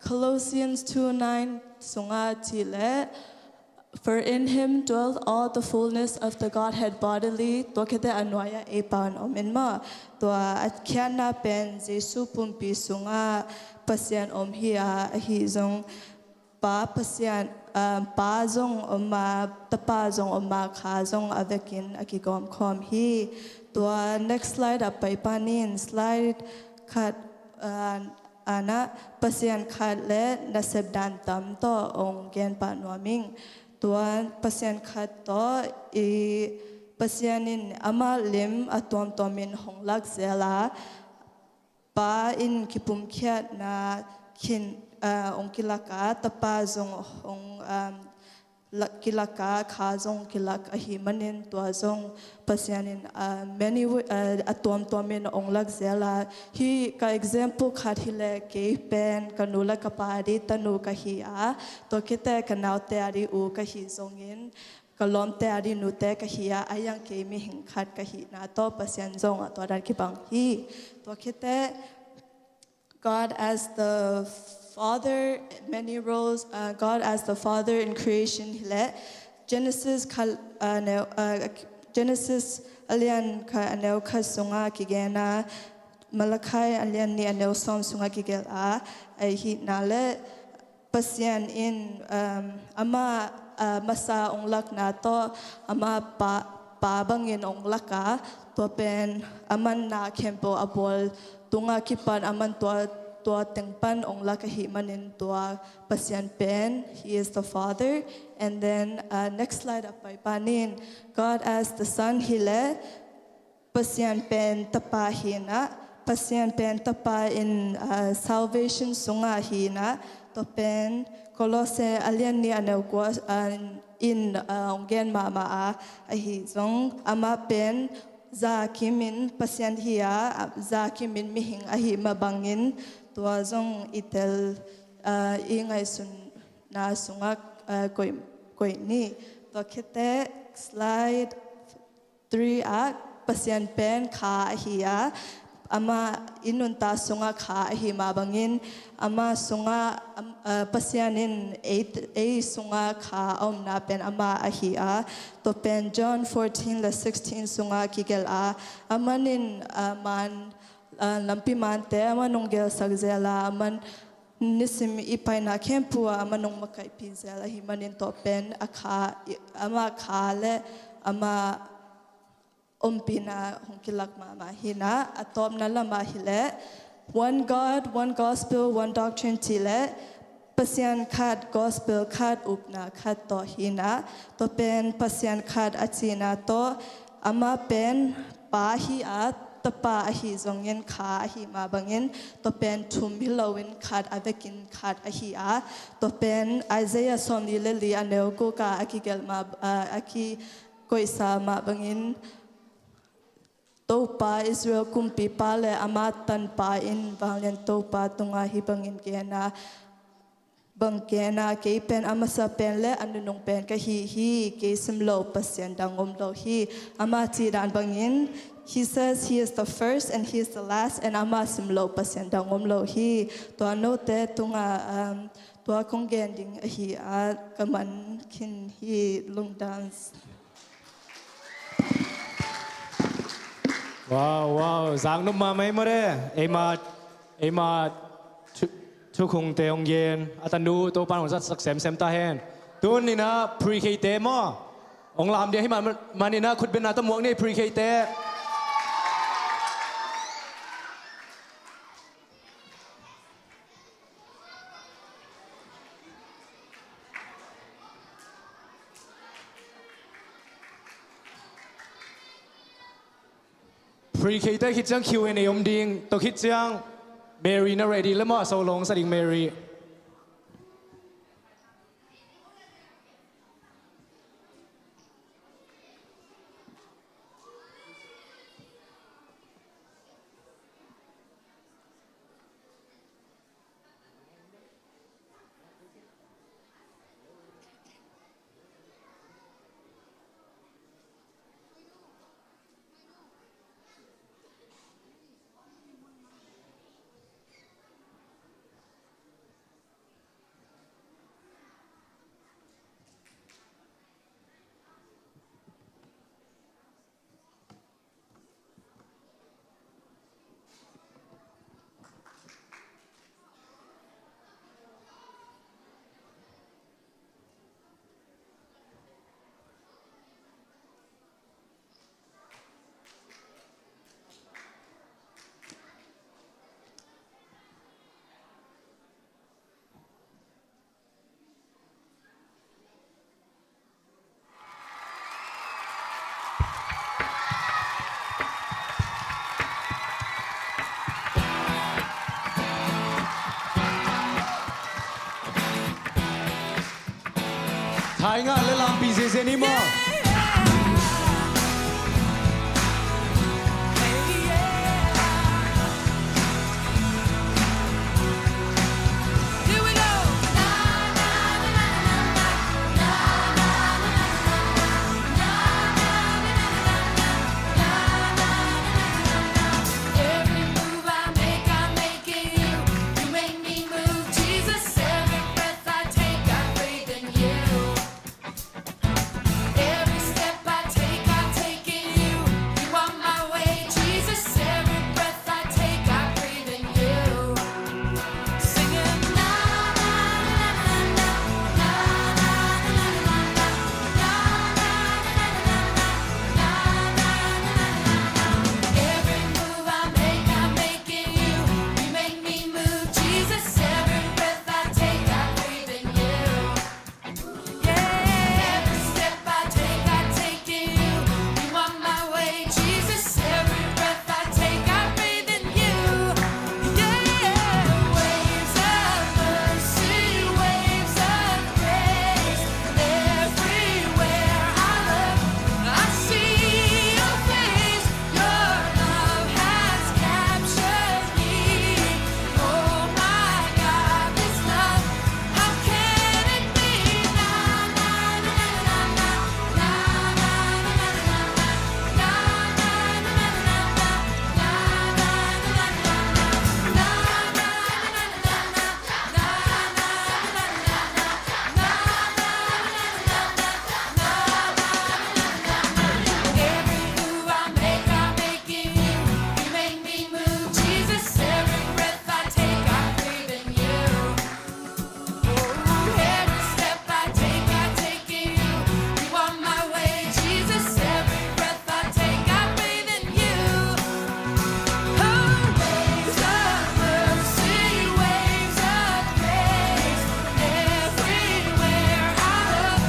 Colossians two nine sungah cih leh, "For in him dwelt all the fullness of the Godhead bodily." Tua khit teh a nuai-ah ei pan om in maw. Tua a khiatna pen Jesu pumpi sungah Pasian om hi a, ahi zong Pa Pasian, ah, Pa zong om a, Tapa zong om a, Kha zong a vekin a kigawm khawm hi. Tua next slide ah pai pan in, slide khat, ah, ah na, Pasian khat le nasep dan tam tawh ong gen pah nuam ing. Tua Pasian khat tawh i Pasian in amah lim a tuamtuam in hong lak zel a, Pa in kipumkhiatna khin, ah, ong kilak a, Tapa zong ong, um, la-, kilak a, Kha zong kilak ahih manin tua zong Pasian in, ah, many wa-, ah, a tuamtuam in ong lak zel a. Hih ka example khat hi leh kei pen ka nu le ka pa a ding tanu ka hi a, tua khit teh ka naute a ding u ka hi zongin, ka lawmte a ding nute ka hi a, a iang kei mihing khat ka hihna tawh Pasian zong a tua dan kibang hi. Tua khit teh God as the Father, many roles, uh, God as the Father in creation hi leh Genesis kha-, uh, neu-, uh, Genesis a lian khat a neu khat sungah kigen a, Malakai a lian nih a neu sawm sungah kigelh a, ahih na leh Pasian in, um, amah, uh, masa ong lakna tawh amah pa, pa bangin ong lak a, tua pen aman na khempeuh a bawl tungah kipan aman tua, tua teng pan ong lak ahih manin tua Pasian pen, He is the Father. And then, uh, next slide ah pai pan in, God as the Son hi leh Pasian pen Tapa hi na, Pasian pen Tapa in, ah, salvation sungah hi na, tua pen Kolose a lian nih a neu kua, ah, in, ah, ong gen mahmah a, ahi zong amah pen za kimin Pasian hi a, za kimin mihing ahih mah bangin tua zong i tel, ah, i ngaihsutna sungah, ah, koih, koih ni. Tua khit teh slide three ah Pasian pen Kha ahi a, amah i nuntak sungah Kha ahih mah bangin, amah sungah, am-, ah, Pasian in ei, ei sungah Kha a omna pen amah ahi a. Tua pen John fourteen le sixteen sungah kigelh a, aman in, ah, man, ah, lampi mante aman ong gelsak zel a, aman nisim i paina khempeuh ah aman ong makaihpih zel ahih manin tua pen a Kha, i, amah Kha le amah ompihna hong kilak mahmah hi na. A tawpna lamah hi leh one God, one gospel, one doctrine cih leh Pasian khat, gospel khat, upna khat tawh hi na. Tua pen Pasian khat a cihna tawh amah pen Pa hi a, Tapa ahi zongin Kha ahi mah bangin tua pen thum hi loin khat a vekin khat ahi a. Tua pen Isaiah sawmli le li a neu guk ah a kigelh mah, ah, a ki koihsa mah bangin, Topa Israel kumpipa le ama tanpa in vanglian Topa tungah hih bangin gen a, bang gen a, kei pen a masa pen le a nunung pen ka hi hi, kei sim lo Pasian dang om lo hi. Ama cih dan bangin, he says he is the first and he is the last, and ama sim lo Pasian dang om lo hi. Tua note tungah, um, tua kong gen ding ahi a, ka man khin hi, lungdam. Wow, wow, zak nop mahmah ei maw de. Eima, eima thu, thukhungte hong gen a, tanu Topa'n hong zatsak semsem ta hen. Tun in a pre-K te maw, hong lam dia hi mah, man in a khutbetna tawh muak ni, pre-K te. Pre-K te khit ciang Q and A om ding, tua khit ciang Mary na ready le maw, a so long sa ding Mary. Hai ngah le lampi ziazia ni maw? Every move I make, I make in you. You make me move, Jesus. Every breath I take, I breathe in you. Every step I take, I take in you. You are my way, Jesus. Every breath I take, I breathe in you. Singing na na na na na. Every move I make, I make in you. You make me move, Jesus. Every breath I take, I breathe in you. Yeah. Every step I take, I take in you. You are my way, Jesus. Every breath I take, I breathe in you. Yeah. Waves of mercy, waves of grace. Everywhere I look, I see your face. Your love has captured me. Oh my God, this love, how can it be? Na na na na na na. Every move I make, I make in you. You make me move, Jesus. Every breath I take, I breathe in you. Oh, every step I take, I take in you. You are my way, Jesus. Every breath I take, I breathe in you. Oh, waves of mercy, waves of grace. Everywhere I look,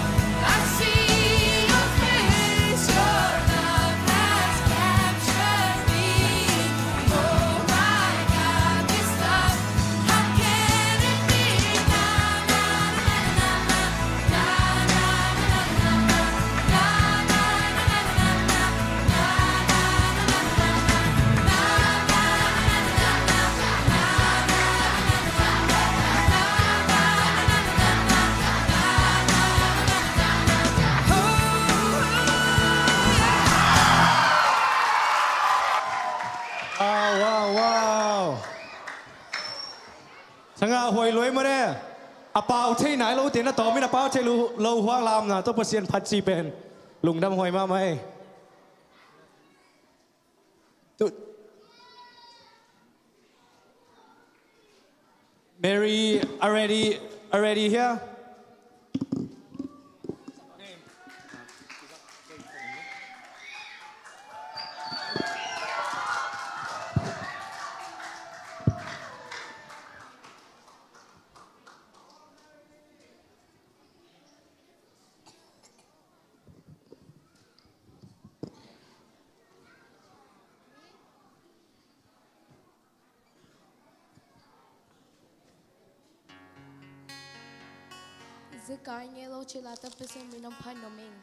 I see your face. Your love has captured me. Oh my God, this love, how can it be? Na na na na na. Wow, wow, wow. Sangah huai luai mare. A pau thei nai lo te na tawm in a pau thei lo, lo huang lamna tawh Pasian phat ci pen lungdam huai mahmah ei. Tu Mary, already, already here? Zekai ngei lo cila ta Pasian min hong phat nuam ing.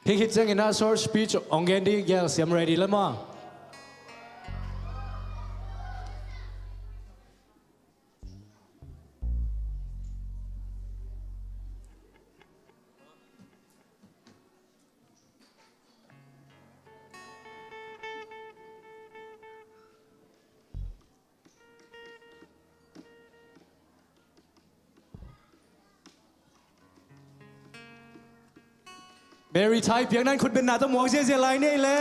Hih khit ciangin a short speech hong gen ding gel siam ready le maw? Mary Thai piakna in khut benna tawh muak ziahziah lai ni ei le.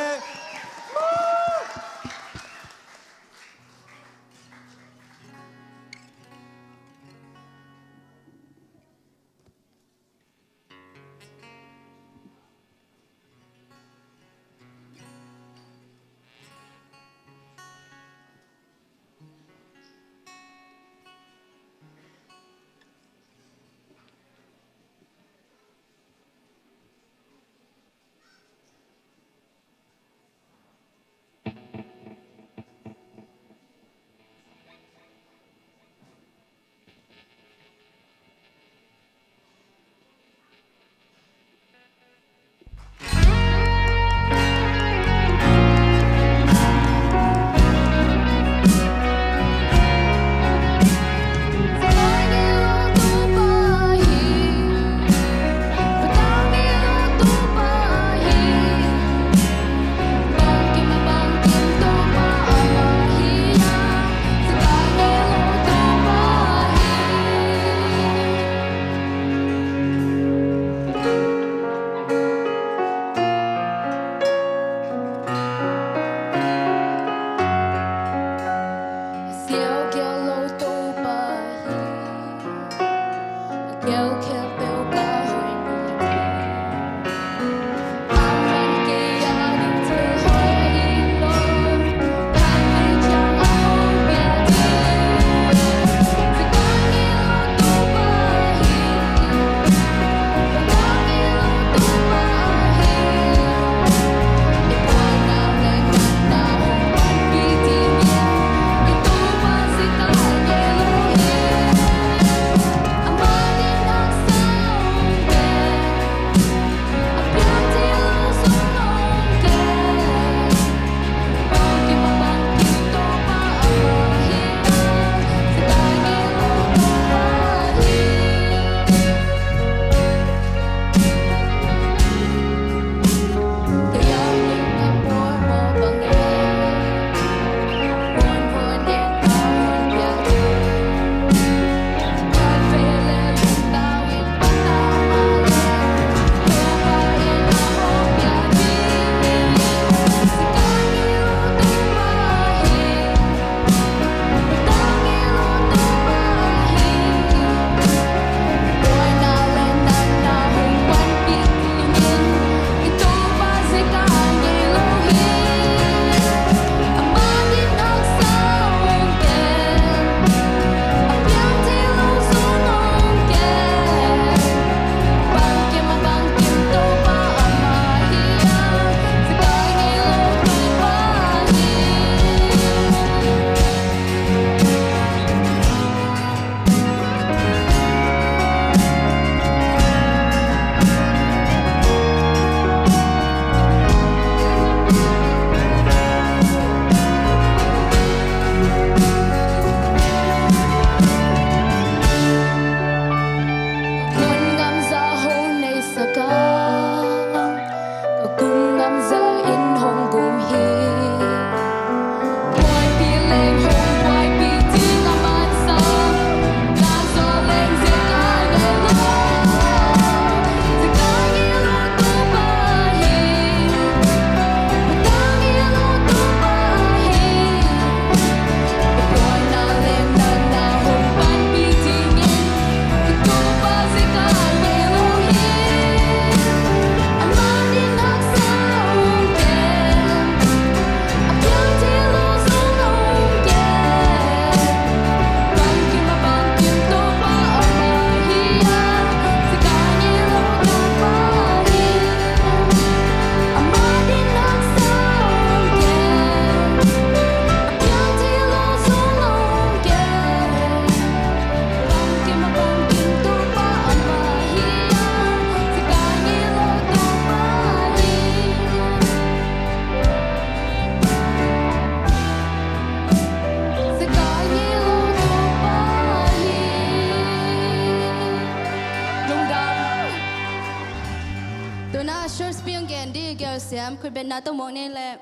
Khutbetna tawh muak ni leh.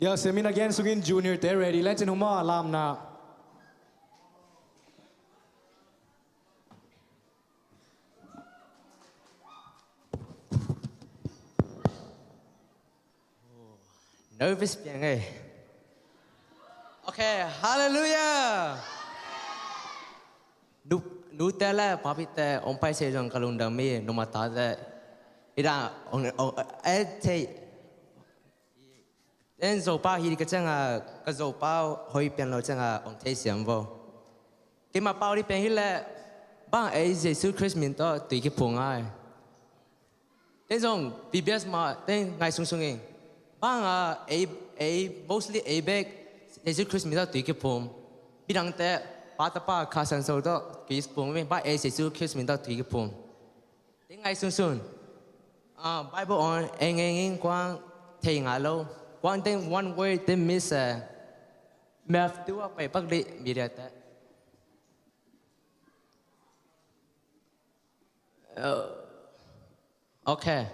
Dia semin again sungin junior te ready. Len cin huma lamna. Nervous piang eh. Okay, hallelujah. Nu, nute le papite ong pai se zong ka lungdam mi, numa tate. Ida ong, ong, eh, te. Ten Zopau hi ka cianga, ka Zopau hoi pian lo cianga ong thei siam vo. Keima pau di pian hi le, bang ei Jesu Khrist min tawh tui kiphung ai. Ten zong B B S ma ten ngai sung sung ing. Bang a ei, ei mostly ei bek Jesu Khrist min tawh tui kiphum. Bidang te pa tapa kha san so tawh tui kiphum mi, bang ei Jesu Khrist min tawh tui kiphum. Teng ngai sunsun. Ah, Bible on eng eng ing kuang thei ngai lo. Kuang teng one word teng miss eh. Math tu a pai pak di media te. Uh, okay.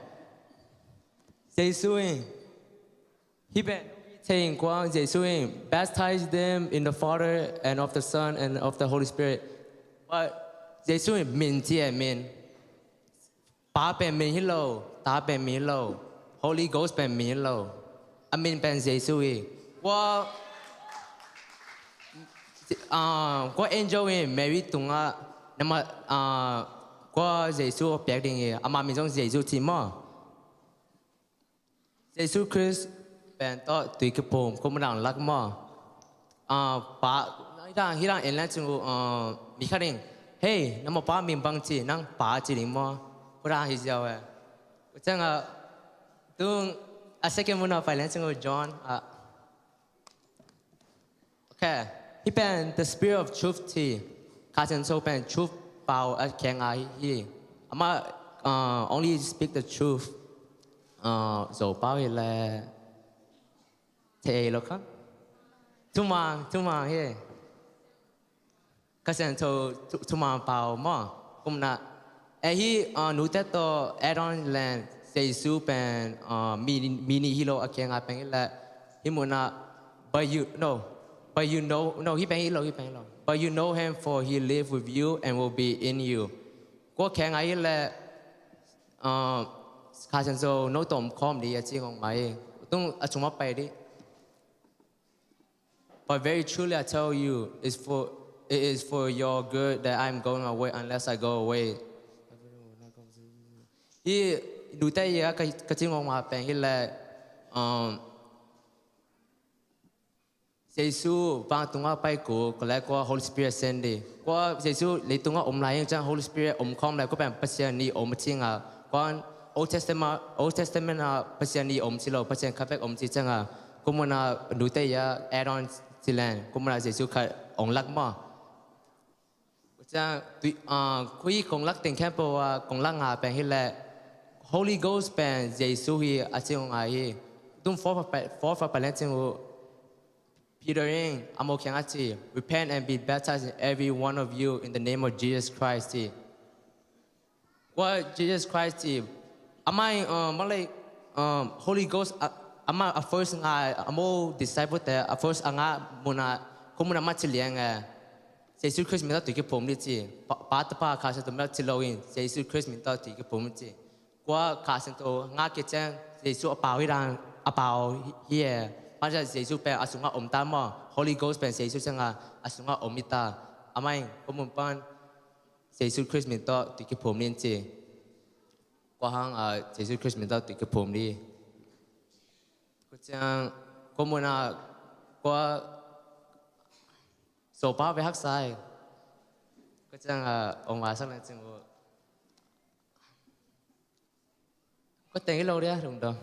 Jesu in. Hi ben, saying kuang Jesu in, baptize them in the Father and of the Son and of the Holy Spirit. But Jesu in min ci e min. Pa pen min hi lo, Ta pen min hi lo, Holy Ghost pen min hi lo. A min pen Jesu hi. Kua, ah, kua angel in Mary tungah nama, ah, kua Jesu a piak ding hi. Ama min zong Jesu ci maw. Jesu Khrist pen tawh tui kiphum, kum dang lak maw. Ah, pa, hidang, hidang en lan cing uh, ah, mi khat ding. Hey, nang maw pa min bang ci, nang pa ci ding maw. Kum dang hi ziau eh. Kum ciang ah, tung, a second mun ah pai lan cing uh John, ah. Okay. Hih pen the spirit of truth ci. Kha Siangtho pen truth pau a kheng a hi. Amah, uh, only speak the truth. Uh, Zo pau hi le. Thei lo kha. Thumang, thumang hi. Kha Siangtho thu, thumang pau maw. Kum na. Eh hi, uh, nute tawh add on lan Jesu pen, uh, mi, mi ni hi lo a kheng a pen hi le. Hi mun ah, but you, no, but you know, no, hi pen hi lo, hi pen hi lo. But you know him, for he live with you and will be in you. Kua kheng a hi le, uh, Kha Siangtho no tom khawm di a ci ngong mai. Tung a chung ma pai di. But very truly I tell you, it's for, it is for your good that I'm going away. Unless I go away. Hi, nute ya ka, ka ci ngong ma pen hi le, um, Jesu vang tungah pai ku, kua le kua Holy Spirit send di. Kua Jesu leitung ah om lai ing ciang Holy Spirit om khawm lai, kua pen Pasian ni om cing a. Kua Old Testament, Old Testament ah Pasian ni om ci lo, Pasian khat bek om ci ciang a. Kum mun ah nute ya add on ci lan, kum mun ah Jesu khat ong lak maw. Ciang, tui, ah, khui kong lak teng khempeuh ah, kong lak nga pen hi le, Holy Ghost pen Jesu hi a ci ngong a hi. Tung four fa, four fa pa len cing uh. Peter in, a mo kheng a ci, repent and be baptized in every one of you in the name of Jesus Christ ci. Kua Jesus Christ ci, amah in, uh, malay, um, Holy Ghost, uh, amah a first nga, a mo disciple te, a first a nga mun ah, kum mun ah mah ci liang eh. Jesu Khrist min tawh tui kiphum ni ci, pa, pa tapa Kha Siangtho min tawh ci lo in, Jesu Khrist min tawh tui kiphum ni ci. Kua Kha Siangtho nga kei ciang, Jesu a pau hi dan, a pau hi, hi eh. Mah ciang Jesu pen a sungah om ta maw, Holy Ghost pen Jesu ciang a, a sungah om hi ta. Amah in, kum mun pan, Jesu Khrist min tawh tui kiphum ni ci. Kua hang a Jesu Khrist min tawh tui kiphum ni. Kua ciang, kua mun a, kua Zopa ve haksa hi. Kua ciang a, ong va sak leng cing uh. Kua teng hi lo dia, lungdam.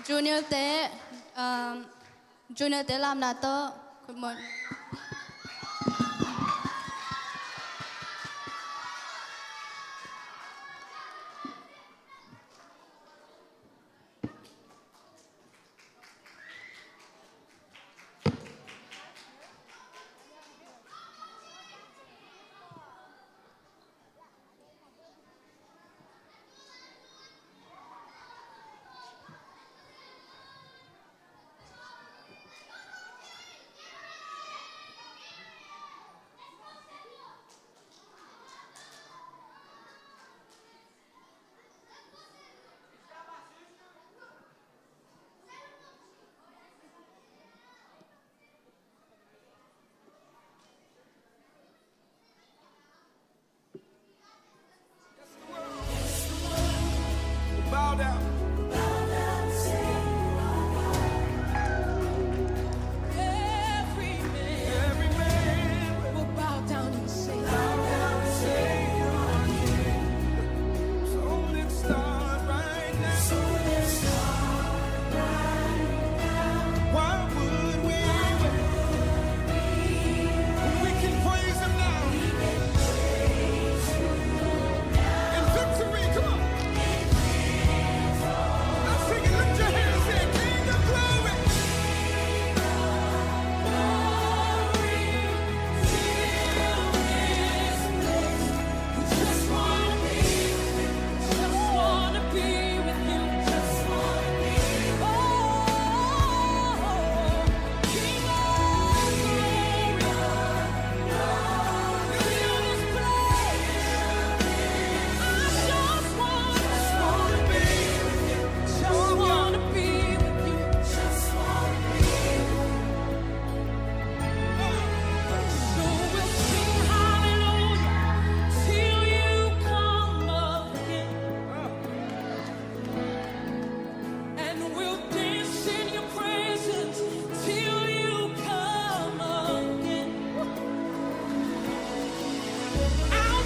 Junior te, um, junior te lamna tawh, good morning.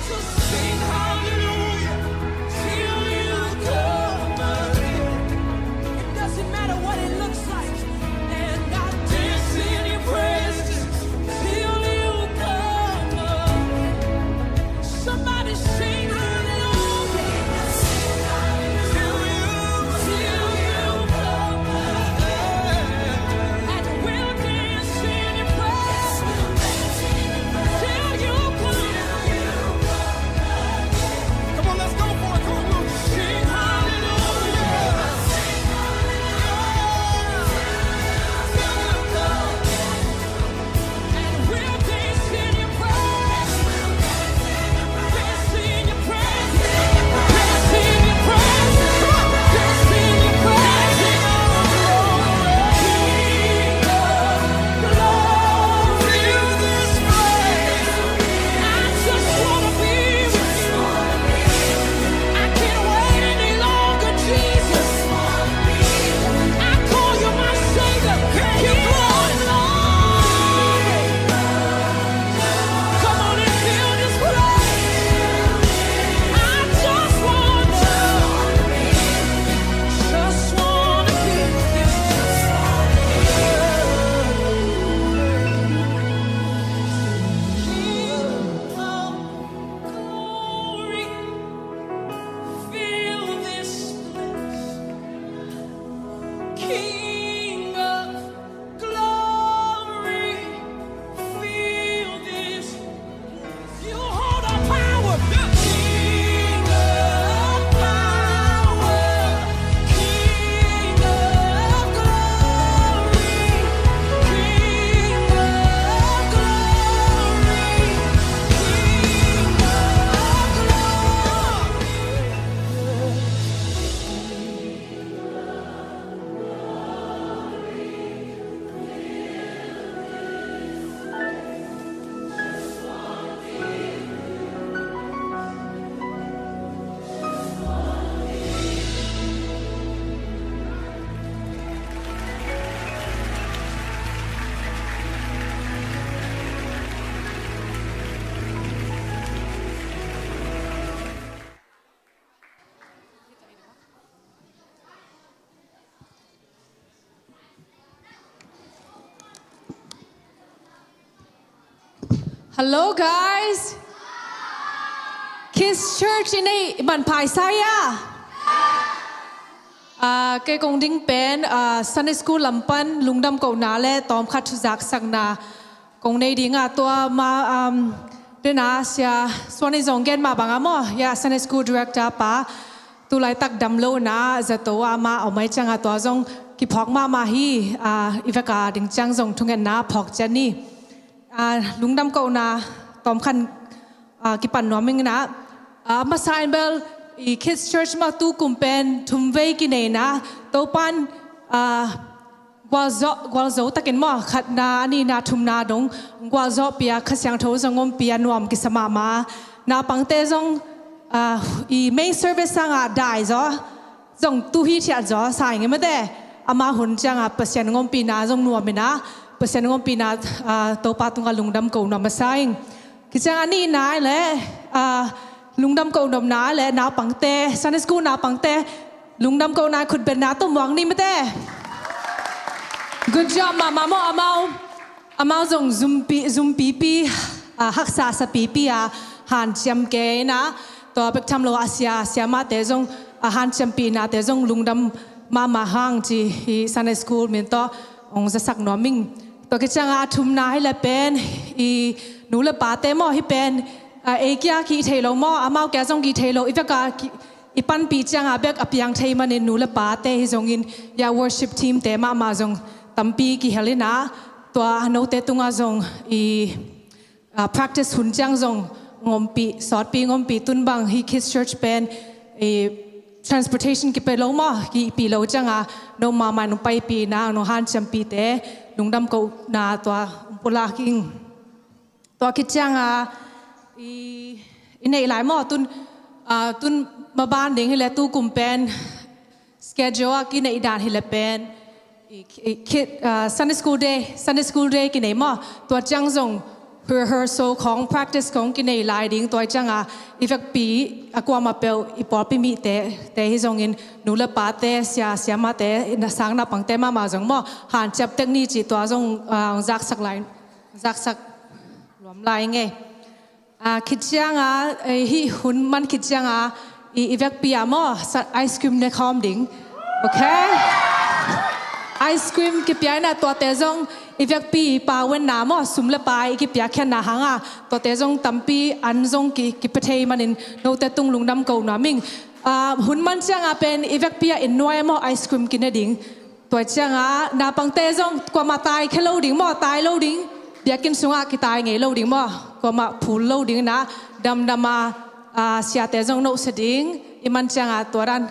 Sing hallelujah till you come again. It doesn't matter what it looks like. And I dance in your presence till you come again. Somebody sing hallelujah. Till you, till you come again. And we'll dance in your presence. Till you come. Come on, let's go for it. Come on, we'll sing hallelujah. And we'll dance in your presence. Dance in your presence. Dance in your presence. Come on, dance in your presence. King of glory, fill this place. I just wanna be with you. I can't wait any longer, Jesus. I call you my Savior. King of glory. Come on and fill this place. I just wanna, just wanna be with you. King of glory, fill this place. King of glory, fill this place. You hold all power. King of power, King of glory, King of glory, King of glory. Hello, guys. Kids Church in ei manpha i sa hia? Ah, kei kong ding pen, ah, Sunday School lam pan lungdam kohna le tawmkhat thuzaksakna kong nei ding a, tua ma, um, dena Sia Suan in zong gen mah bang a maw, ya, Sunday School Director pa, tu laitak damlohna zato ah amah om ahih ciangin tua zong kiphawk mahmah hi. Ah, i vek a ding ciang zong thungetna phawk ciat ni. Ah, lungdam kohna tawmkhat, ah, kipan nuam ing na. Ah, masa in bel i Kids Church mah tu kum pen thum vei kinei na, Topan, ah, gualzo, gualzo takin maw, khatna, a nihna, thumna dong gualzawhpih a, Kha Siangtho zong ompih a, nuam kisa mahmah. Naupangte zong, ah, i main service sangah dai zaw, zong tu hithiat zaw sa ing e mate. Amah hun ciangah Pasian ompihna zong nuam in a, Pasian ompihna, ah, Topa tungah lungdam ko nuam masa ing. Kiciang a nihna le, ah, lungdam ko nopna le naupangte, Sunday School naupangte, lungdam kohna khutbetna tawh muak ni mate. Good job mahmah maw. Amau, amau zong zumpi, zumpipi, ah, haksa sapipi a hanciam kei na. Tua bek tham lo a sia, siamahte zong, ah, hanciampihnate zong lungdam mahmah hang ci hi Sunday School min tawh hong zasak nuam ing. Tua kiciang a thumna hi le pen i nu le pate maw, hi pen, ah, ei kia kih thei lo maw, amau kia zong kih thei lo, i vek a kih, i panpih ciangah bek a piang thei manin nu le pate hi zongin, ya, worship team te mahmah zong tampi kihel in a, tua note tungah zong i, ah, practice hun ciang zong ngompih, sawtpi ngompih, tun bang hi Kids Church pen i transportation kipia lo maw, kihpih lo ciangah no mahmah nong paipih na, nong hanciampihte lungdam kohna tua hong pulak ing. Tua khit ciangah i, i neih lai maw, tun, ah, tun maban ding hi le tu kum pen schedule a kineih dan hi le pen i, i, ki, ah, Sunday School Day, Sunday School Day kinei maw. Tua ciang zong rehearsal khong, practice khong kinei lai ding. Tua cianga i vekpi a kuamah peuh, i pawlpi mite te hi zongin, nu le pate, sia siamate, sang naupangte mahmah zong maw, hanciam tek ni cih tua zong, ah, zaksak lai, zaksak luam lai ngei. Ah, khit cianga, eh, hih hun man khit cianga, i, i vekpi ah maw, sa-, ice cream ne khawm ding. Ok? Ice cream kipia ina, tuate zong i vekpi pawenna maw, sum le pai i kipia khiatna hanga, tuate zong tampi an zong ki, kipia thei manin note tung lungdam ko nuam ing. Ah, hun man cianga pen i vekpi ah inn nuai maw, ice cream kine ding. Tua cianga naupangte zong kuamah tai khia lo ding maw, tai lo ding. Biakinn sungah kitai ngei lo ding maw, kuamah phul lo ding ina, damdama, ah, siate zong nohsia ding. I man cianga tua dan,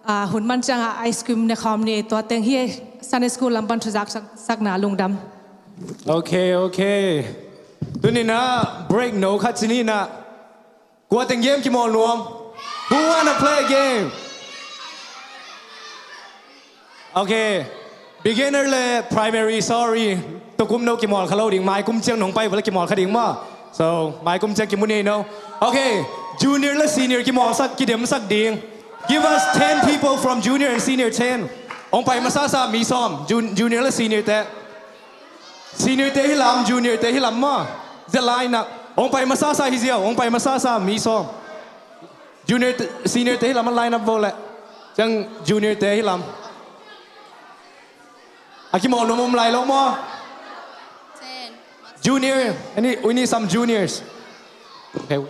ah, hun man cianga ice cream ne khawm ni. Tua teng hi. Sunday school lam pan thuzak sak, sakna lungdam. Ok, ok. Tuni ina break no khat ci ni ina. Kua teng game kimawl nuam? Who wanna play a game? Okay. Beginner le primary, sorry. Tukum no kimawl kha lo ding. Mai kum ciang nong pai vawle kimawl kha ding maw. So, mai kum ciang kimu ni no. Okay. Junior le senior kimawl sak, kidem sak ding. Give us ten people from junior and senior, ten. Ong pai masasa mi sawm. Jun-, junior le senior te. Senior te hi lam, junior te hi lam maw. Zia line up. Ong pai masasa hi ziau, ong pai masasa mi sawm. Junior te, senior te hi lam a line up vawle. Ciang junior te hi lam. A kimawl nuam om lai lo maw? Ten. Junior, any, we need some juniors. Okay.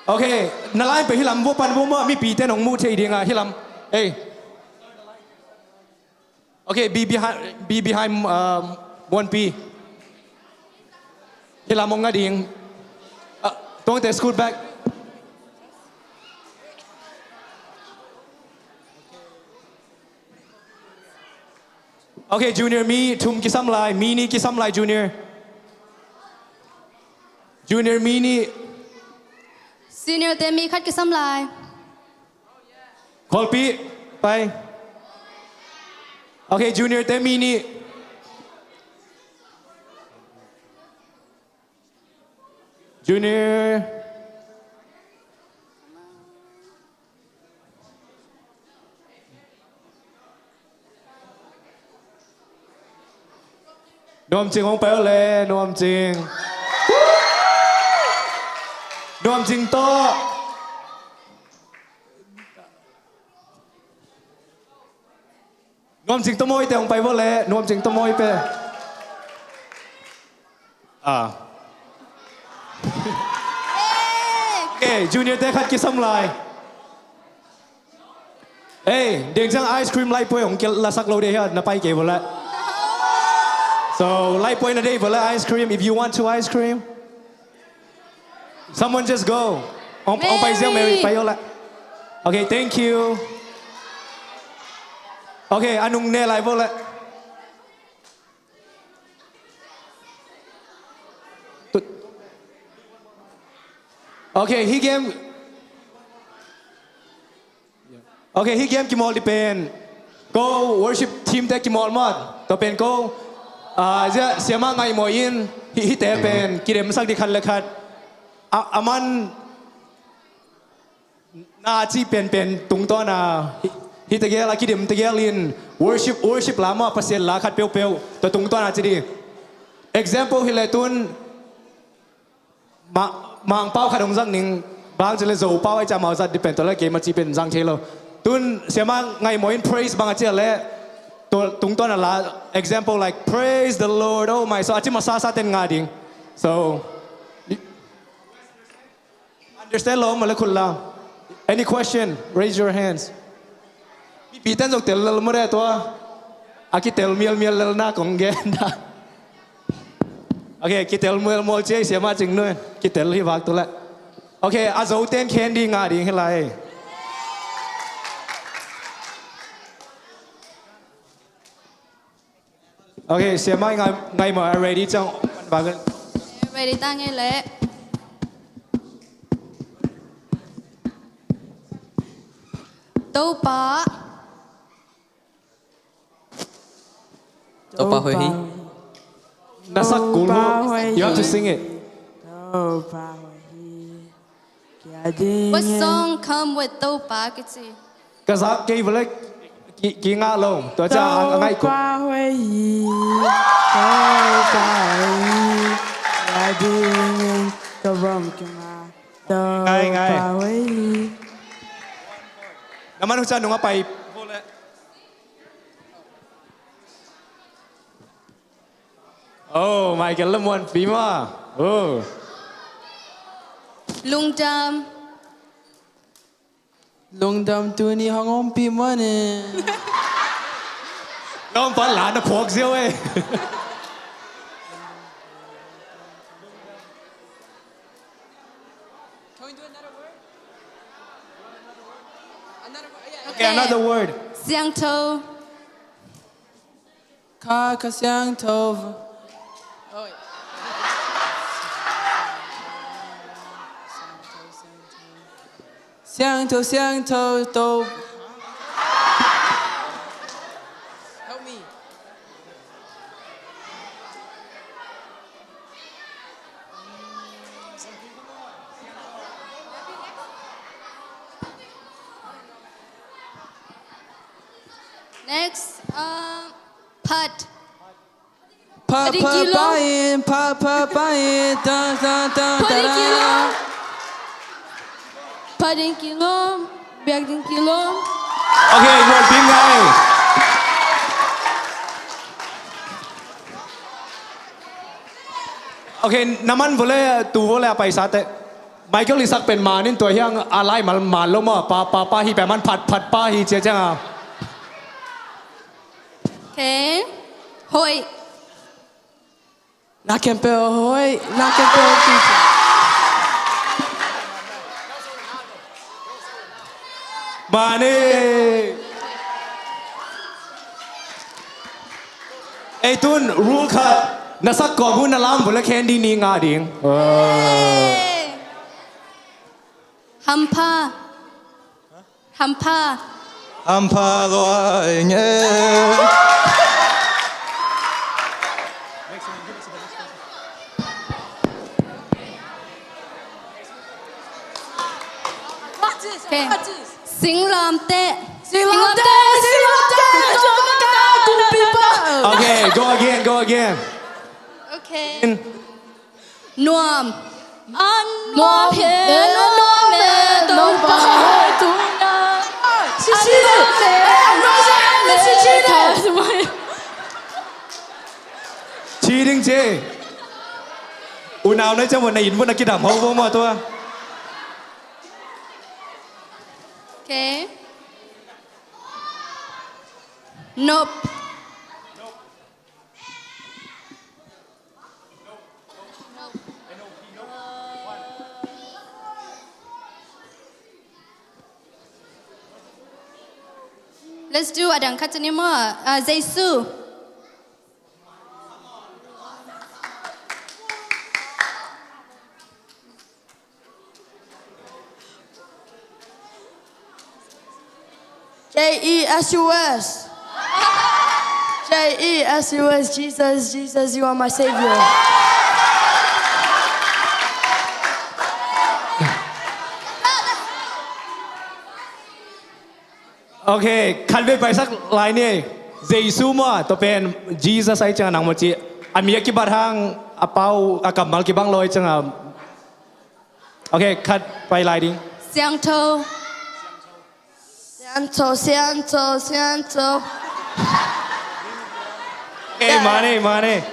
Okay, na line pai hi lam vua pan vua maw, mipi te nong mu thei dinga hi lam. Hey. Okay, be behind, be behind, um, one P. Hi lam ong nga ding. Uh, tuang te scoot back. Okay, junior mi thum kisam lai, mi ni kisam lai, junior. Junior mi ni. Senior te mi khat kisam lai. Kholpi, pai. Okay, junior te mi ni. Junior. Nuam Cing hong pai le, Nuam Cing. Nuam Cing tawh. Nuam Cing tawh mawi te hong pai vawle, Nuam Cing tawh mawi pe. Ah. Okay, junior te khat kisam lai. Hey, deng ciang ice cream laipuai hong kil lasak lo de hia, na pai kei vawle. So, laipuai na dei vawle ice cream, if you want to ice cream. Someone just go. Ong, ong pai ziau Mary, pai vawle. Okay, thank you. Okay, a nung ne lai vawle. Okay, hih game. Okay, hih game kimawl di pen. Ko worship team te kimawl mawt. Tua pen ko. Ah, zia siama ngai mawi in hih, hih te pen kidem sak di khat le khat. A, a man na ci penpen tungtawn a hi, hi tegel a kidim tegel in worship, worship la maw, Pasian la khat peuhpeuh tua tungtawn a ci di. Example hi le tun ma, Mangpau khat hong zang ning, bang ci le Zopau ai ca mau zat di pen tua le keima ci pen zang thei lo. Tun siama ngai mawi in praise bang a ci a le tua tungtawn a la, example like praise the Lord, oh my soul, a ci masasa ten nga ding. So understand lo ma le khut lam. Any question? Raise your hands. Mipi ten zong tel lel maw de tua. A kitel mialmial lel na kong gen da. Okay, kitel mualmual ciai siama Cing Nuin. Kitel hi vak tu le. Okay, a zo ten khen di nga ding hi lai. Okay, siama ngai, ngai maw, ready ciang. Ready ta ngei le. Topa. Topa hoih hi. Na sak kul maw? You have to sing it. Topa huai hi. Kia ding. What song come with Topa kici? Ka zak kei vele, ki, ki ngah lo. Tua ciang a, a ngaih kul. Topa huai hi. Topa huai hi. Kia ding in ka vom kima. Ngai, ngai. Topa huai hi. Na man uh ciang nung a pai. Oh, Michael le muanpi maw. Oh. Lungdam. Lungdam tuni hong ompih maw ne. Lawm pan la na phawk ziau e. Can we do another word? Another word, yeah. Okay, another word. Siangtho. Kha, Kha Siangtho. Oi. Siangtho, Siangtho, To. Help me. Next, um, phat. Phat, phat, pah in, phat, phat, pah in, ta, ta, ta, ta, ta. Phat in kilawm. Biak ding kilawm. Okay, muanpi ngai. Okay, na man vele, tu vele a paisate. Michael i sak pen man in tua hiang a lai mal, mal lo maw, pa, pa, pa hi pen man phat, phat pa hi cia ciang a. Okay. Hoih. Na khempeuh hoih, na khempeuh hoih. Mane. Ei tun rule khat, na sak kawm hun na lam vele khen ding ni ngah ding. Hampha. Hampha. Hampha ko ai nge. Okay. Singlamteh. Singlamteh, singlamteh, singlamteh. Okay, go again, go again. Okay. Nuam. A nuam hi, a nuam hi, Topa tung a. Ci, ci, ci. A nuam hi, a nuam hi, ci, ci. Ci ding ci. Unau na ciang na inn mun a kidam ho bo maw tua. Okay. Nop. Let's do a dang khat ni maw. Ah, Jesu. J E S U S. J E S U S, Jesus, Jesus, you are my Savior. Okay, khatvei paisak lai ni. Jesu maw, tua pen Jesus ai ciang nang maw ci. A mi a kibat hang a pau a kammal kibang lo ai ciang a. Okay, khat pai lai ding. Siangtho. Siangtho, siangtho, siangtho. Okay, mane, mane.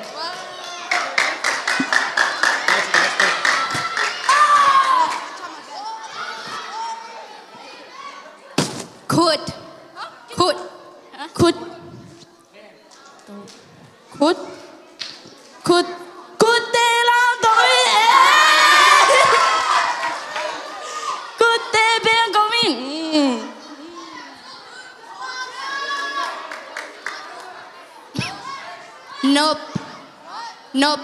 Khut. Khut. Khut. Khut. Khut. Khut te lam kong in. Khut te beng kong in. Nop. Nop.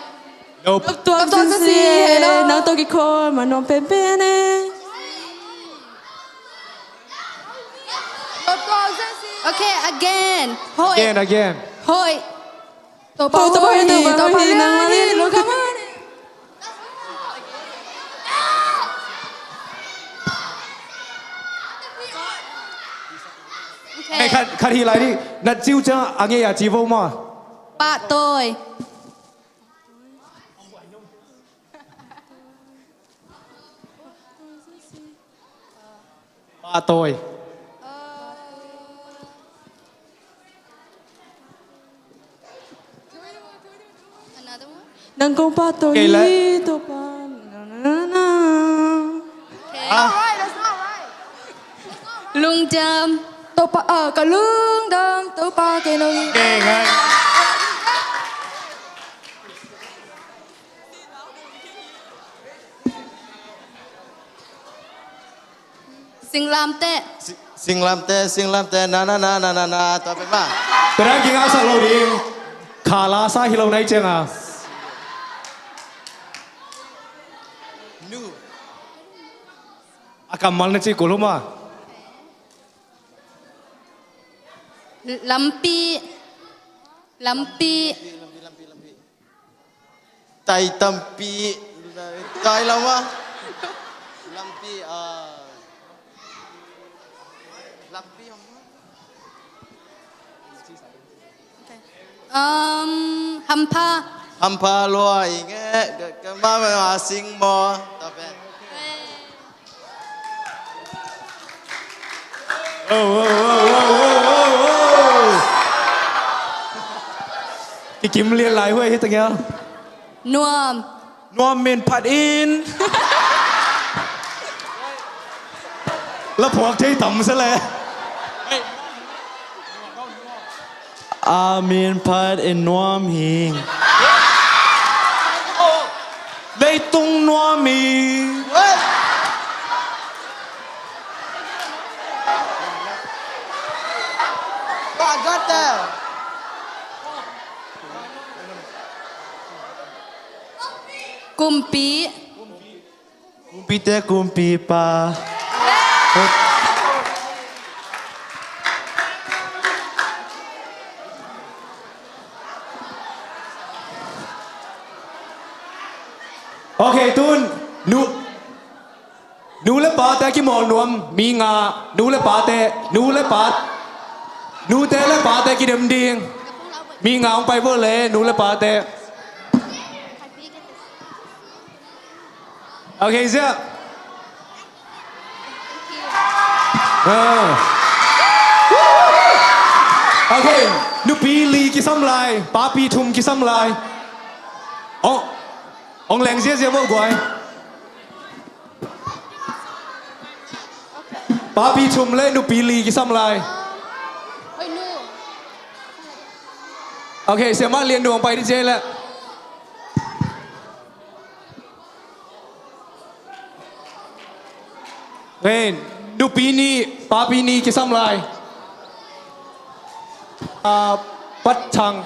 Nop. Nop tuak sin si. Nang tawh kikhol ma nuam penpen e. Okay, again. Hoih. Again, again. Hoih. Topa, Topa, Topa, Topa, Topa, Topa, Topa, Hei, khat, khat hi lai dih. Na ciu ciang a ngei a ci vo maw? Pahtawi. Pahtawi. Another one? Nang kong pahtawi, okay, let hi Topa. Na, na, na, na. Okay. Ah. Lungdam. Topa, ah, ka lungdam Topa kei nong. Okay, ngai. Singlamteh. Si-, singlamteh, singlamteh, na, na, na, na, na, na, tua pen mah. Tua dan kingaksak lo ding. Kha la sa hi lo nai ciang a. Nu. A kammal na ci kul uh maw. Lampi. Lampi. Tai tampi. Tai lama. Lampi, ah. Lampi, ah. Okay. Um, hampha. Hampha lua i nge, ka, ka ma, ma, ma, sing mo. Tape. Oh, oh, oh, oh, oh, oh, oh. Kikim lian lai huai hi tengel. Nuam. Nuam min phat in. La phuak thei tam se le. A min phat in nuam hi. Leitung nuam hi. Kumpi. Kumpite kumpipa. Ok, tun nu, nu le pate a kimawl nuam mi nga, nu le pate, nu le pa, nute le pate kidem ding. Mi nga hong pai vo le nu le pate. Ok, zia. Ah. Ok, nupi li kisam lai, papi thum kisam lai. Ong, ong leng ziazia vo guai. Papi thum le nupi li kisam lai. Ok, siamah lian nuang pai di zia le. Ngain, nupi nih, papi nih kisam lai. Ah, Patthang.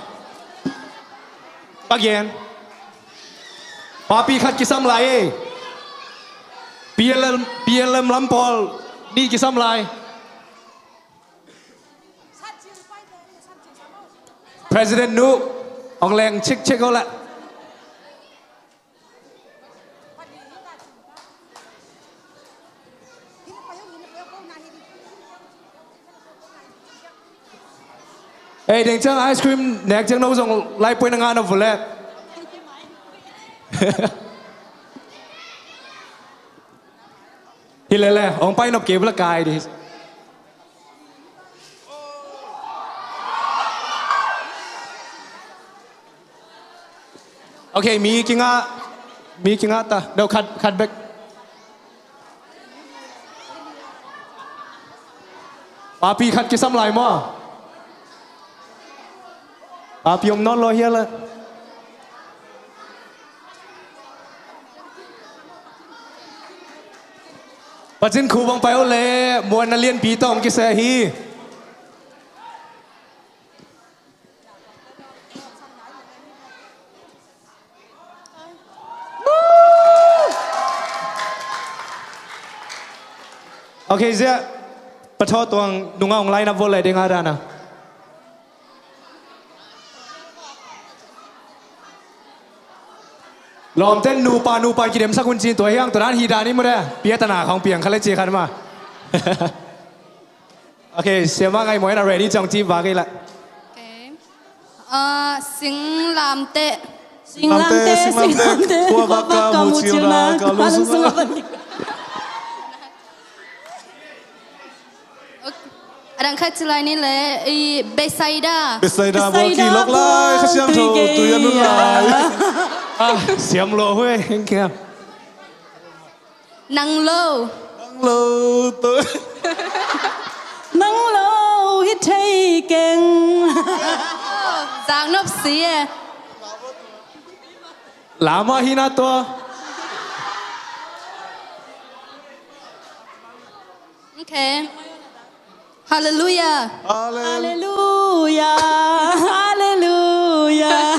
Pagen. Papi khat kisam lai e. P L M, P L M lam pawl nih kisam lai. President nu, ong leng chik chik o la. Ei, deng ciang ice cream nek ciang no zong lai puai na nga na vule. Hi lele, ong pai nop kei vula kai di. Ok, mi kingah, mi kingah ta. Deuh khat, khat bek. Papi khat kisam lai maw? Papi om nawn lo hial a. Pacin khu bang pai o le, muanna lianpi tawh ong kiseh hi. Ok, zia. Pathaw tuang nunga ong lainap vo le ding a dana. Lawmte nupa nupa kidemsak hun cin tua hiang tua dan hi dan i mu de. Pia tana khong piang kha le ci khan ma. Ok, siama ngai mo in a ready cong ci ba kei la. Ok. Ah, singlamteh. Singlamteh, singlamteh, singlamteh. Kua vak ka mucil na ka lungsunga. Ok. A dang khat ci lai ni le, i Bethsaida. Bethsaida bual ki lok lai, Kha Siangtho tui a nun lai. Ah, siam lo hue, heng kia. Nang lo. Nang lo to. Nang lo hi thei keng. Zak nop si e. Lama hi na tua. Ok. Hallelujah. Hallelujah. Hallelujah.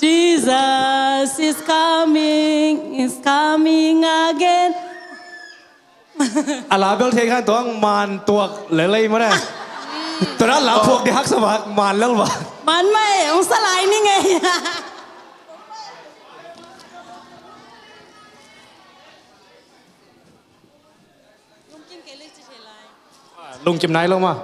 Jesus is coming, is coming again. A la bel thei khan tuang man tuak lelei mane. Tua la phuak di haksa bak man lel bak. Man mai ong sa lai ni ngei. Lungkim nai lo ma.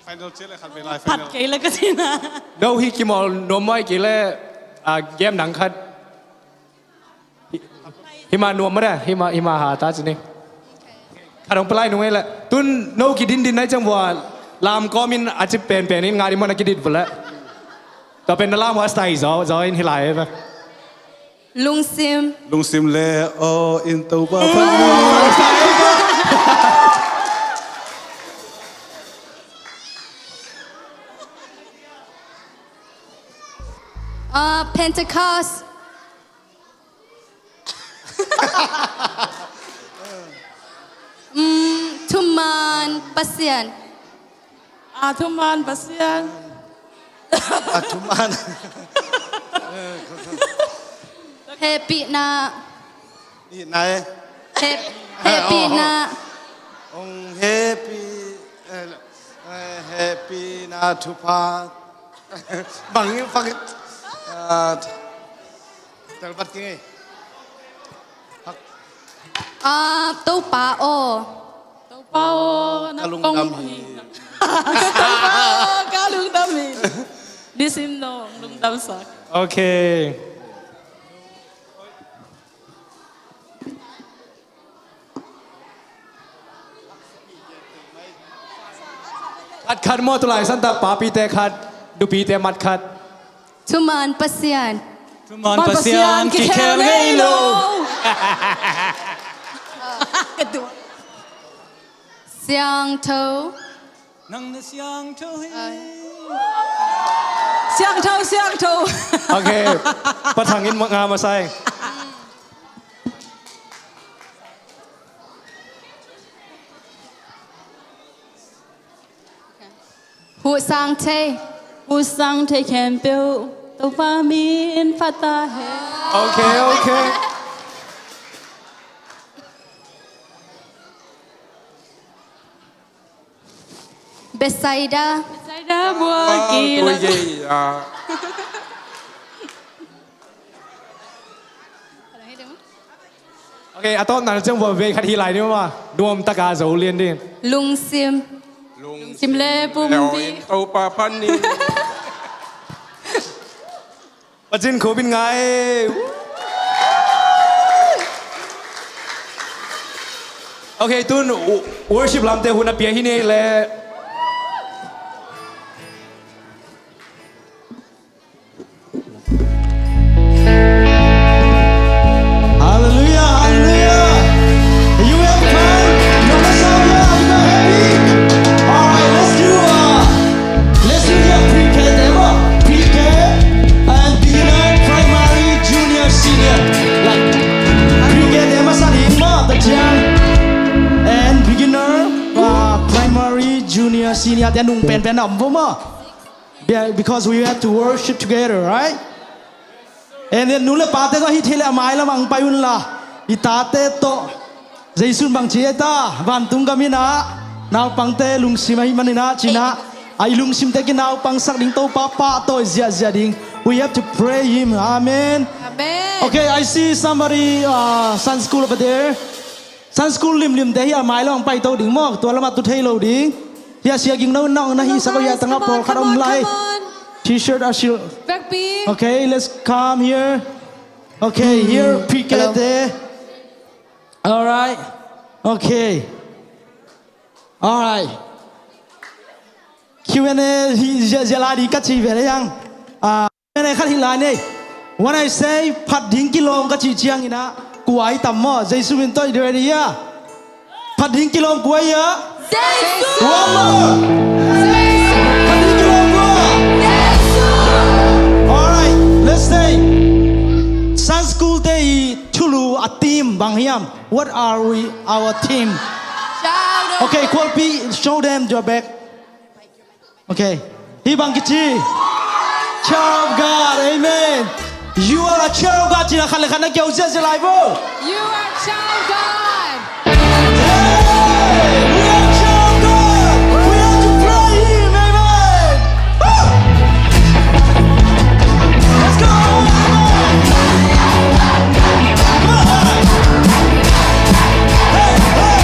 Final ci le khat vei lai. Phat final kei le ka ci na. No hi kimawl nuam mai kei le, a, game nang khat. Hi, hima nuam ma de, hima, hima ha ta ci ni. Khat ong palai nung ei le. Tun no ki din din nai cang vua lam kawm in a ci pen pen in nga di mo na ki dit vua le. Tua pen na lam vua stai zaw, zaw in hi lai ve. Lungsim. Lungsim le aw in Topa phat ni. Ah, Pentecost. Mm, thuman Pasian. A thuman Pasian. A thuman. Hehpihna. Hehpihna. Hong hehpih, eh, eh, hehpihna thupha. Bang in fak in. Ah, tel bat ki ngei. Ah, Topa aw. Topa aw, na kong hi. Topa aw, ka lungdam hi. Nisim no, lungdam sak. Ok. Khat khat maw, tulai santak papite khat, nupite mat khat. Thuman Pasian. Thuman Pasian kikhel ngei lo. Siangtho. Nang na siangtho hi. Siangtho, siangtho. Ok, pathang in nga masai. Huh sang thei. Huh sang thei khempeuh Topa min phat ta hen. Ok, ok. Bethsaida. Bethsaida bual ki la. Ok, a tawpna ciang vua vei khat hi lai ni ma. Nuam taka zo lian ding. Lungsim. Lungsim le pumpi. Topa phat ni. Pacin khupin ngai. Ok, tun worship lamte hun a pia hi ni le. Hallelujah, hallelujah. You have fun? You have fun? Are you happy? All right, let's do, uh, let's do the pre-K demo. Pre-K and beginner, primary, junior, senior. Like, pre-K demo sa ni ma, the jam. And beginner, uh, primary, junior, senior, te nung pen pen na om vo ma. Be-, because we have to worship together, right? And then nu le pate tawh hi thei le a mai lam ang pai un la. I tate tawh Jesu'n bang ci e ta, vantung gam in ah naupangte lungsim ahih manin ah cin ah, a i lungsimte ki naupang sak ding Topa pahtawi ziahziah ding. We have to pray him. Amen. Amen. Okay, I see somebody, uh, Sunday school over there. Sunday school limlim te hi a, mai lo hong paito ding maw. Tua lamah tu thei lo ding. Hi a, Sia Ging, no, no, na hi sa ko hi a, tangah pawlkhat om lai. T-shirt a sil. Vekpi. Okay, let's come here. Okay, here, P K te. Alright. Okay. Alright. Q and A hi zia, zia lai ding ka ci ve le yang. Ah, Q and A khat hi lai nei. When I say phat ding kilawm ka cih ciangin ah, kua i tam maw? Jesu min tawh i ready a? Phat ding kilawm kua i a? Jesu. One more. Phat ding kilawm kua? Jesu. Alright, let's say Sunday school te i thulu a team bang hiam? What are we, our team? Shout out. Okay, Kualpi, show them your bag. Okay. Hih bang kici. Child of God, amen. You are a child of God. Cina khat le khat na kiau ziazia lai bo. You are child of God. Hey, we are child of God. We have to pray him, amen. Woo! Let's go. Come on. Hey, hey.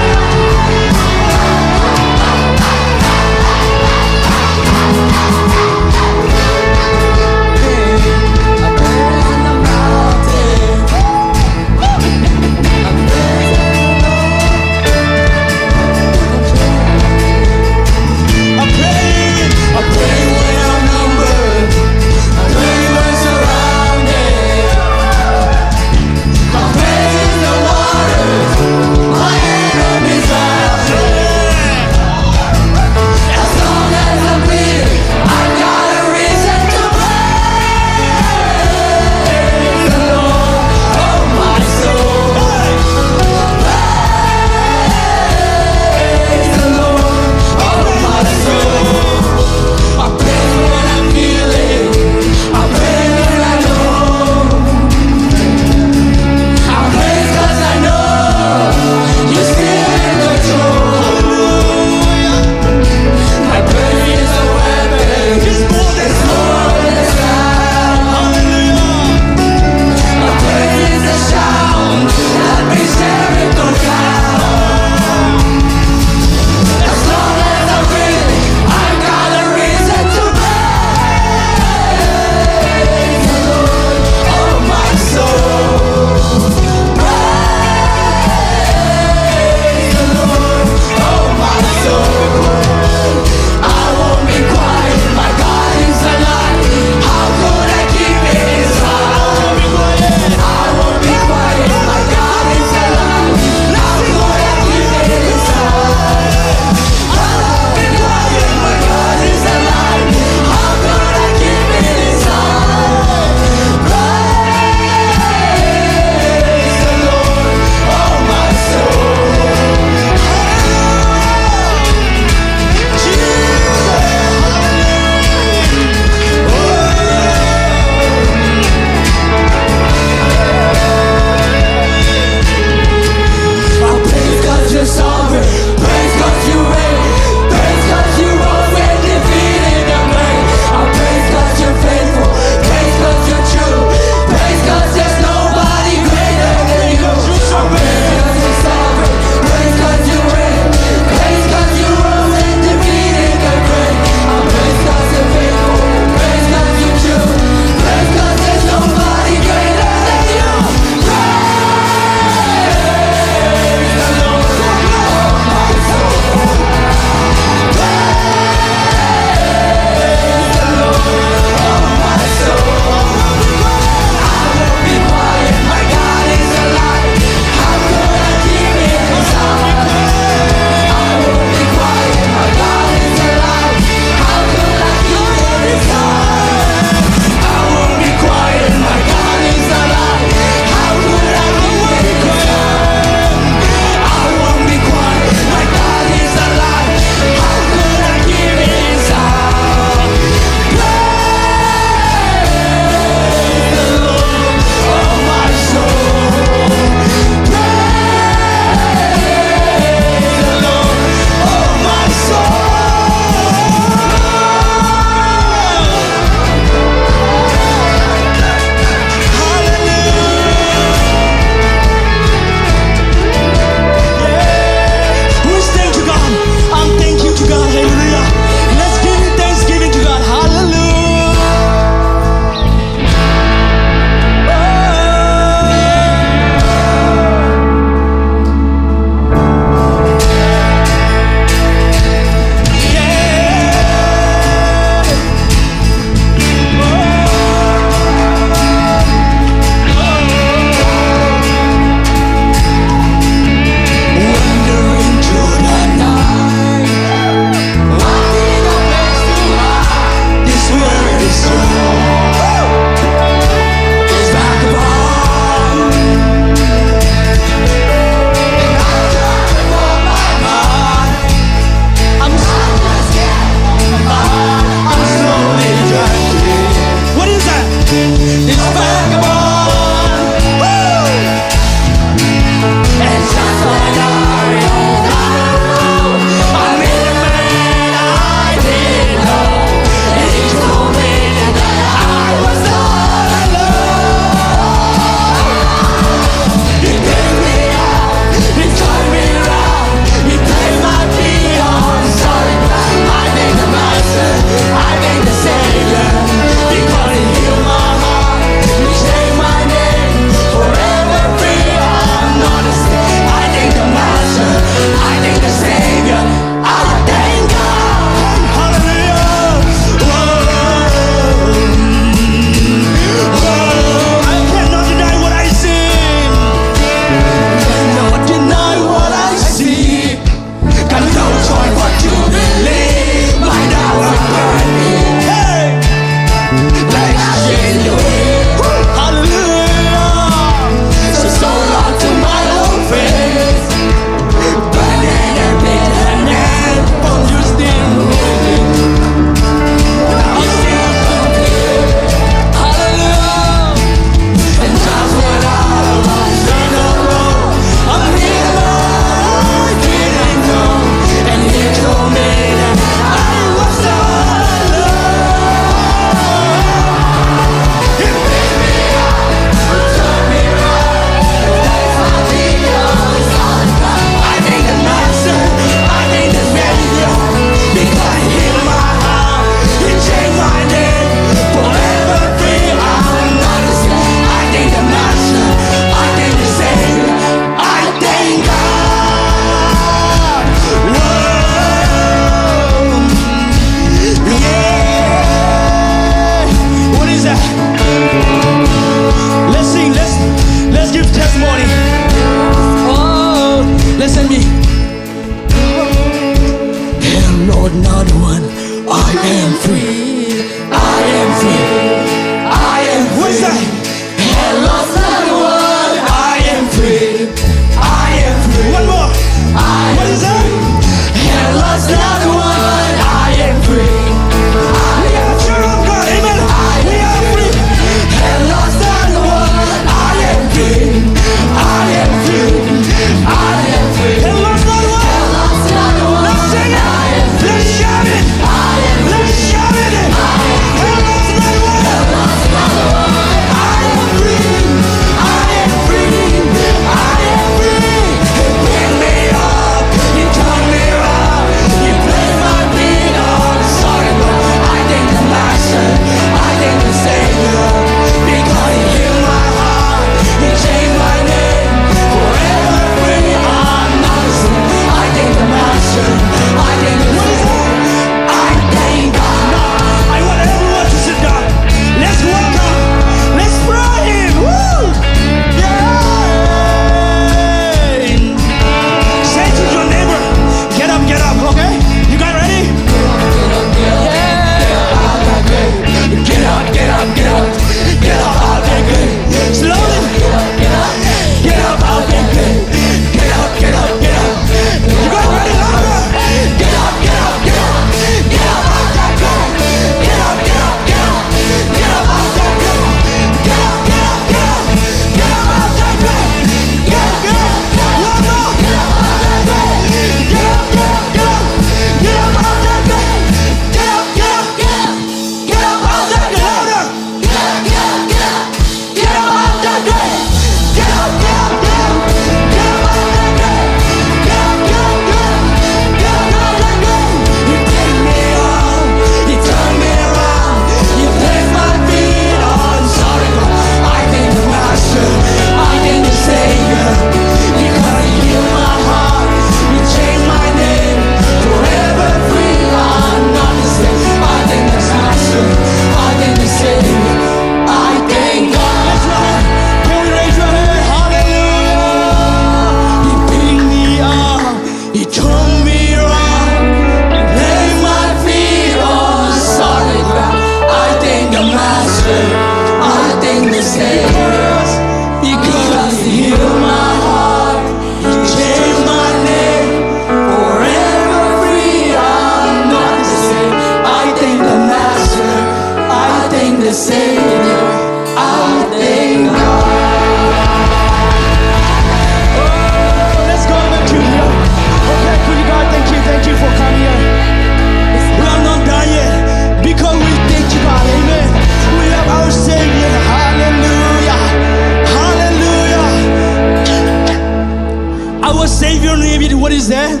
Savior name is, what is that?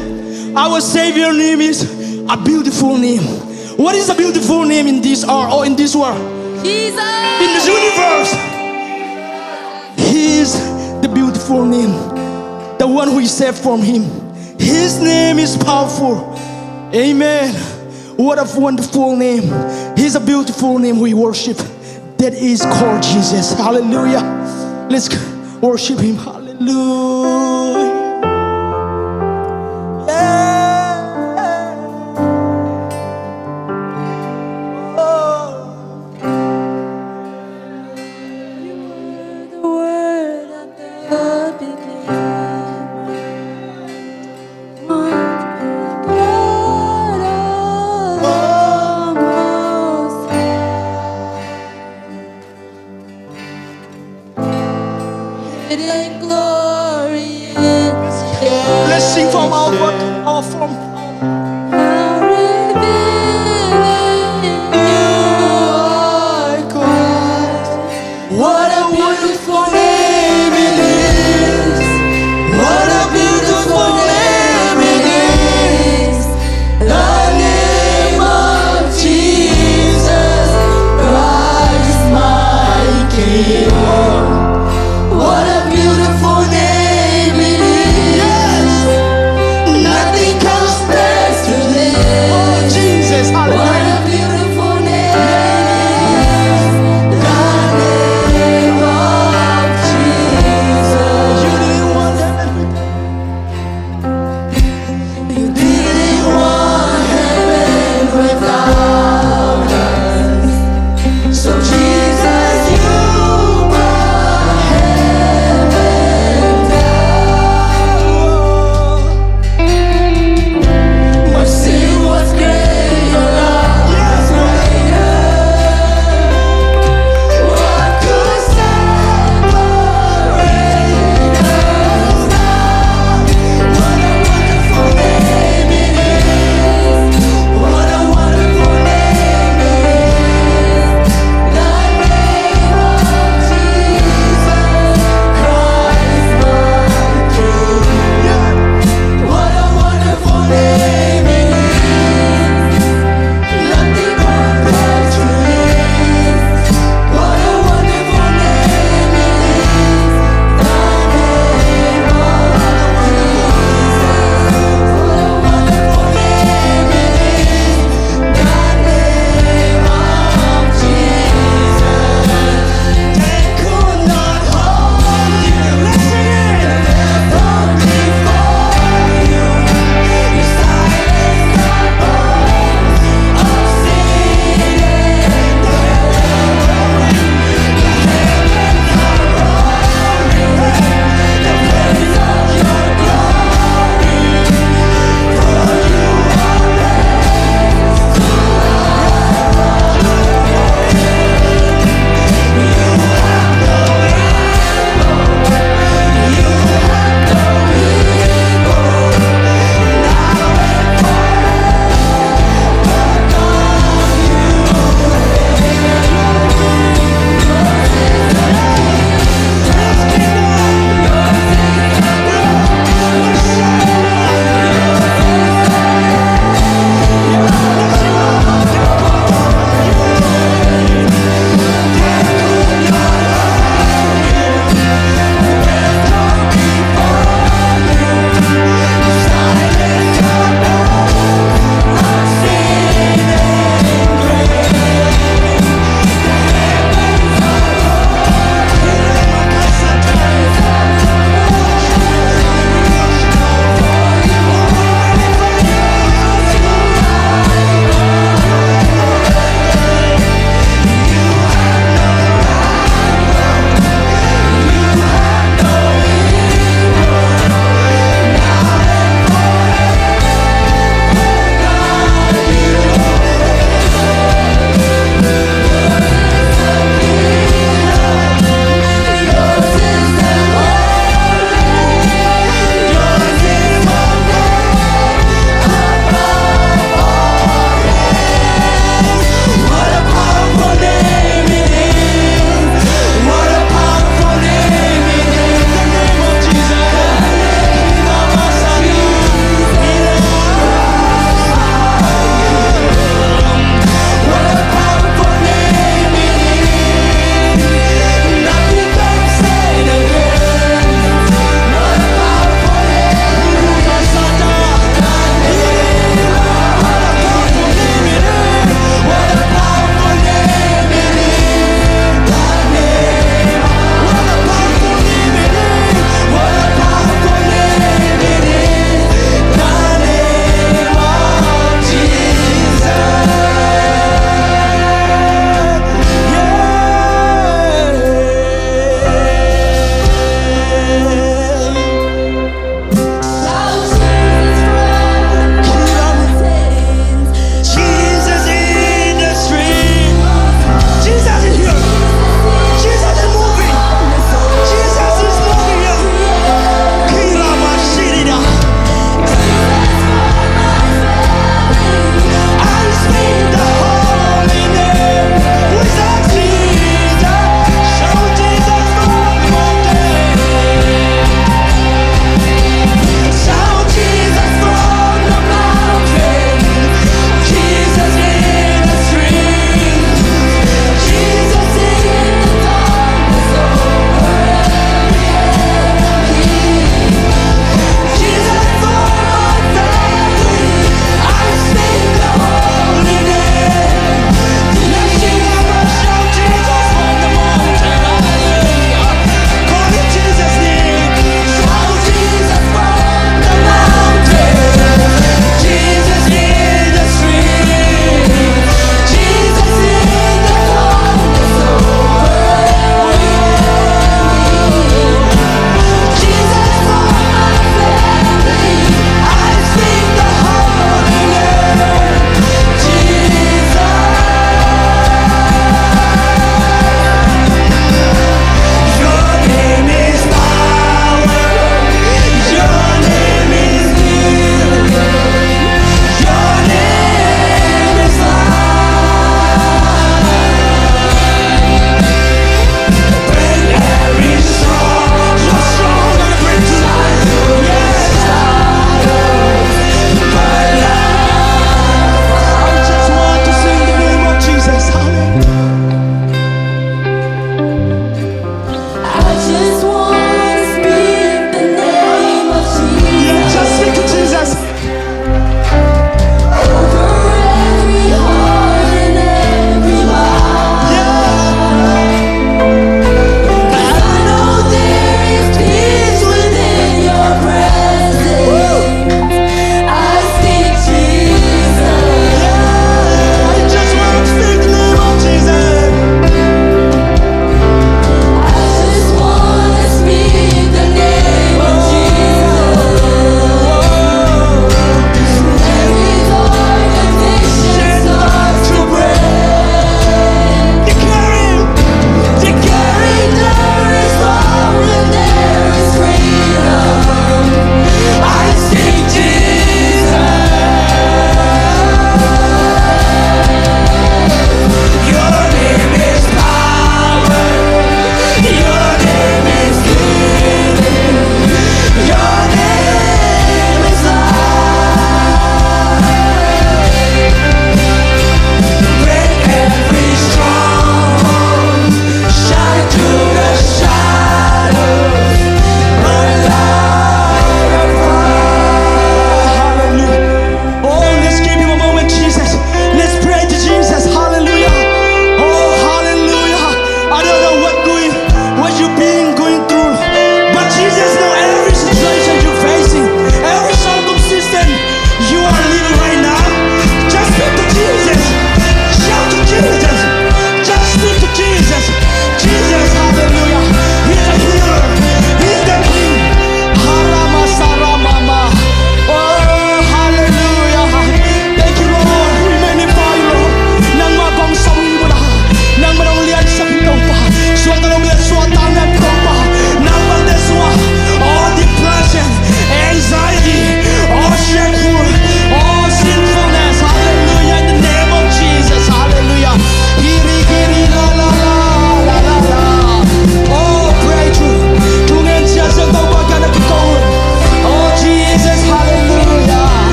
Our Savior name is a beautiful name. What is a beautiful name in this hour or in this world? Jesus. In this universe, He is the beautiful name, the one who is saved from Him. His name is powerful. Amen. What a wonderful name. He's a beautiful name we worship. That is called Jesus. Hallelujah. Let's worship Him. Hallelujah. Yeah. Oh. You were the Word at the beginning. One with God Most High. Hidden glory in Let's sing from our, our from. How revealing you are, God. What a beautiful name it is. What a beautiful name it is. The name of Jesus Christ, my King. What a beautiful name it is. Nothing compares to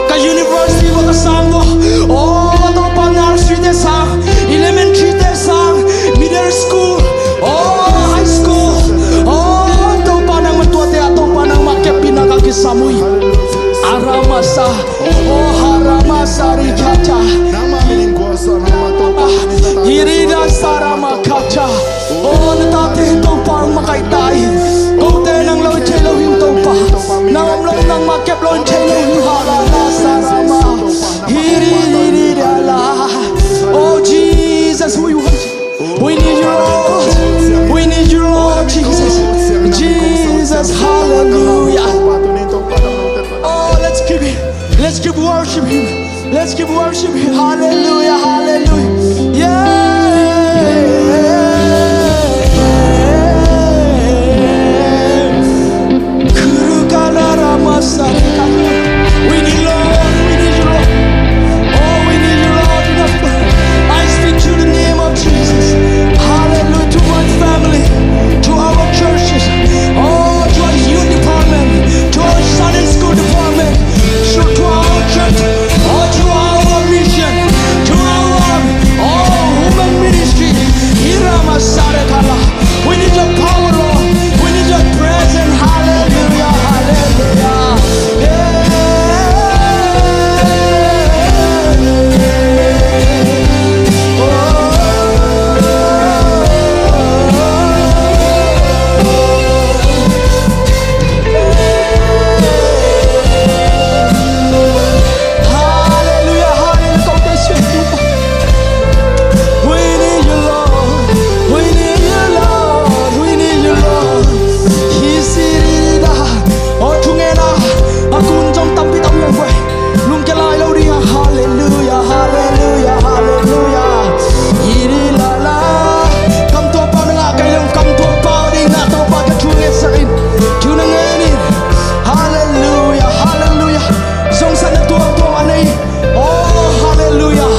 Ka university bang ka sang maw. Oh, Topa, nursery te sang, elementary te sang, middle school, oh, high school. Oh, Topa, nangmah tuate ah, Topa, nangmah kepina ka kisam uh hi. Aramasa, oh, Haramasa Rikata. Hirida Saramakata. Oh, na tate Topa makaih ta in. Kote nang lo in thei lo hi Topa. Nang om lo, nangmah kep lo in thei lo hi. Harada Sarama. Hiri, hiri, dala. Oh, Jesus, we want you. We need you, Lord. We need you, Lord Jesus. Jesus, hallelujah. Oh, let's give it. Let's keep worship Him. Let's keep worship Him. Hallelujah, hallelujah. Yeah. Kurukalaramasanika. We need Lord, we need you, Lord. Oh, we need you, Lord, enough. I speak to the name of Jesus. Hallelujah. To my family, to our churches, oh, to our youth department, to our Sunday school department, to, to our church, oh, to our mission, to our, oh, women ministry. Hirama Sarekala. We need your power, Lord. We need your presence. Hallelujah, hallelujah. Yeah. Hallelujah, hallelujah. We need you, Lord. We need you, Lord. We need you, Lord. Hi sirida. Oh, thungen a, a kun zong tampi tam hiam vai. Lungkia lai lo ding a. Hallelujah, hallelujah, hallelujah. Iri la la. Kam tua pau na ngah kei leng, kam tua pau ding na Topa ka thu ngetsak in. Thu na ngen in. Hallelujah, hallelujah. Zongsatna tuamtuam a nei. Oh, hallelujah.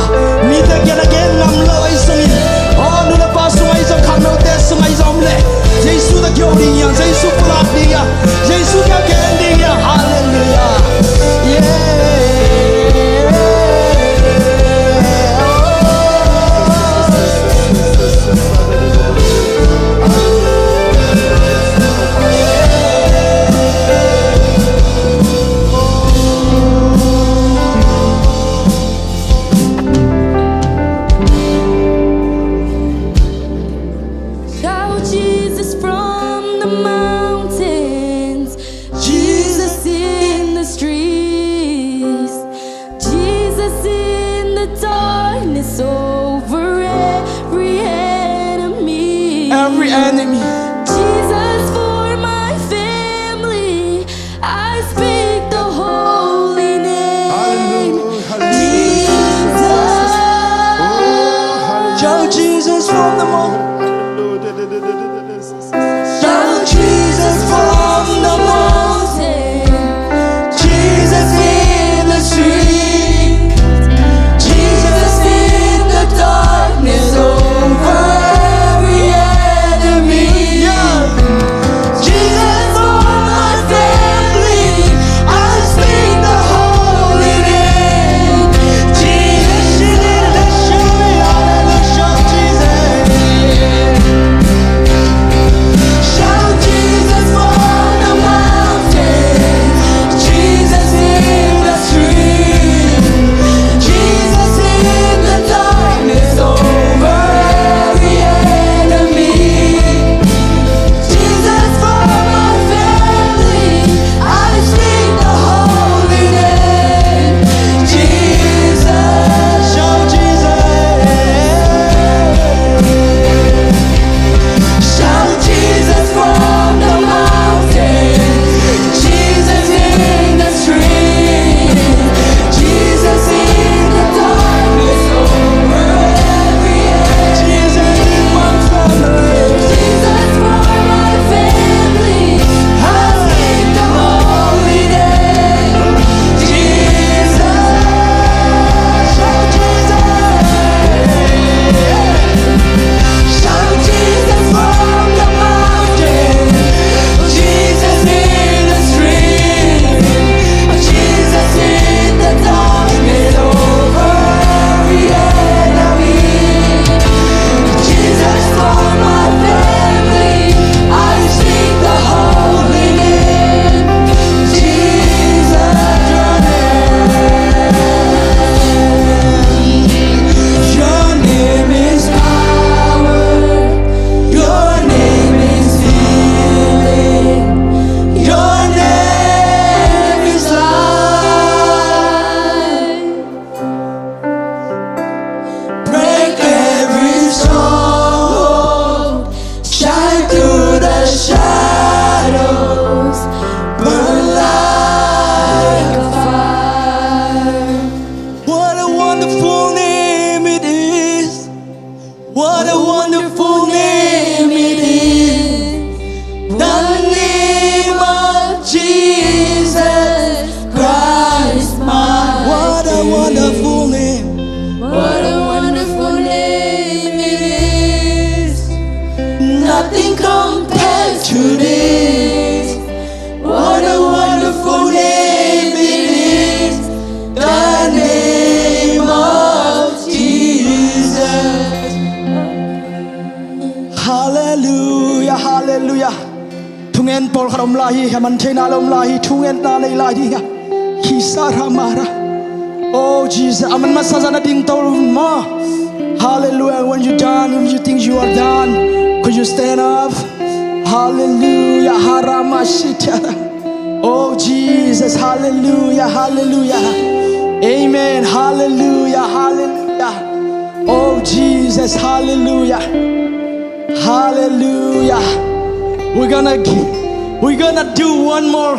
Mite kiang a gen ngam lo ahi zongin, oh, nu le pa sung ahi zong, khangnote sung ahi zong om leh, Jesu tawh kiho ding hi hang, Jesu pulak ding hi hang, Jesu kiang gen ding hi hang. Hallelujah. Yeah. Shout Jesus from the mountains, Jesus in the streets, Jesus in the darkness over every enemy. Every enemy. Jesus for my family, I speak the holy name. Hallelujah, hallelujah. Jesus. Oh, hallelujah. Shout Jesus from the mountain. Shout Jesus from the mountain. Jesus in the street. Jesus in the darkness over every enemy. Yeah. Jesus for my family, I speak the holy name. Jesus, Jesus, shout it, hallelujah, shout Jesus. Shout Jesus for the mountain. What a wonderful name it is, the name of Jesus Christ, my What a wonderful name. What a wonderful name it is. Nothing compares to this. What a wonderful name it is, the name of Jesus. Halleluiah, halleluiah. Thungen pawlkhat om lai hi, a man theihna om lai hi, thungetna nei lai ding hi. Hi sa ra ma ra. Oh Jesus, a man masa zah na ding to maw. Halleluiah. When you done, when you think you are done, could you stand up? Halleluiah. Haramashita. Oh Jesus, halleluiah, halleluiah. Amen. Halleluiah, halleluiah. Oh Jesus, halleluiah. Halleluiah. We're gonna gi- we're gonna do one more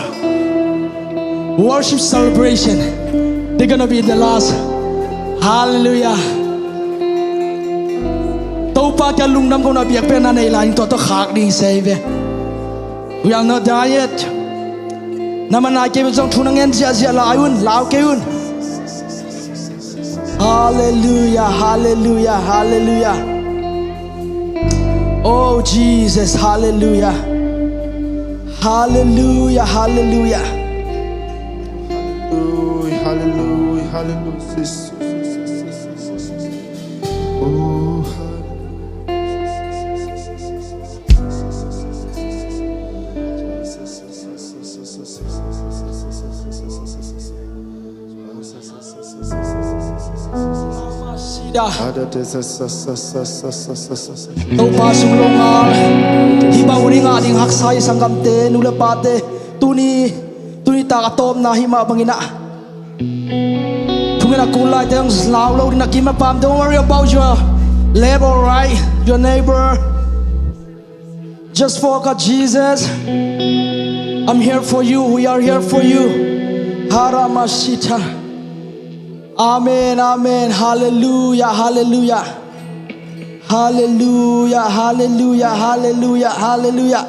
worship celebration. They're gonna be the last. Halleluiah. Topa kiang lungdam kohna biakpiakna nei lai in tua tawh khak ding hi ve. We are not done yet. Na man nai kei zong thu na ngen ziahziah lai un, lau kei un. Halleluiah, halleluiah, halleluiah. Oh Jesus, halleluiah. Halleluiah, halleluiah. Halleluiah, halleluiah, halleluiah. Oh, halleluiah. Topa sung lo ngal. Hih bang hun i ngah ding haksa hi sanggamte, nu le pate. Tuni, tuni tak a tawpna hih mah bangin ah, thungen a kul laite hong lau lo ding na kim a pam. Don't worry about your left or right, your neighbor. Just focus, Jesus. I'm here for you. We are here for you. Haramashita. Amen, amen. Halleluiah, halleluiah. Halleluiah, halleluiah, halleluiah, halleluiah.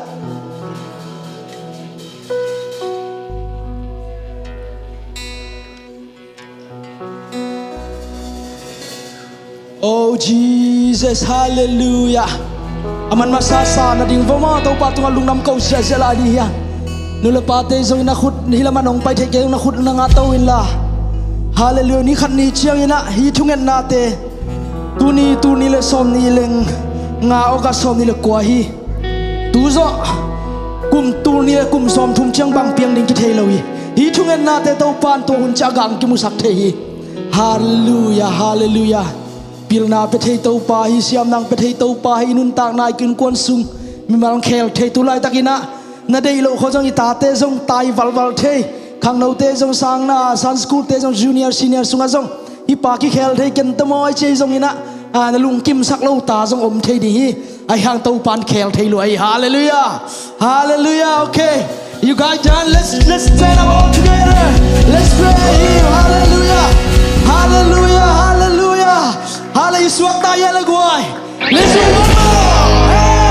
Oh Jesus, halleluiah. A man masa sa na ding va maw, Topa tungah lungdam ko ziahziah lai ding hi hang. Nu le pate zong in a khut hih lamah nong pai thei kei zong na khut na nga to inla. Halleluiah. Ni khat ni ciangin ah hih thungetnate, tuni, tuni le sawmnih le nga August sawmnih le kua hi. Tu zawh kum tul nih le kum sawmthum ciang bang piang ding kithei lo hi. Hih thungetnate Topa in tua hun ciang a gang kimusak thei hi. Halleluiah, halleluiah. Pilna pia thei Topa hi, siamna pia thei Topa hi, i nuntakna, i innkuan sung mimal khel thei tu laitakin ah na deih loh khawng zong i tate zong tai valval thei. Khangnote zong sangna, Sunday school te zong junior, senior sungah zong hih pa kikhel thei ken ta maw i ci zongin ah, ah, na lungkimsak lo ta zong om thei ding hi. Ahi hang Topa in khel thei lua hi. Halleluiah. Halleluiah. Okay. You guys done? Let's, let's stand up all together. Let's praise Him. Halleluiah. Halleluiah. Halleluiah. Halleluiah. Suak ta ia le guai. Let's do one more. Hey!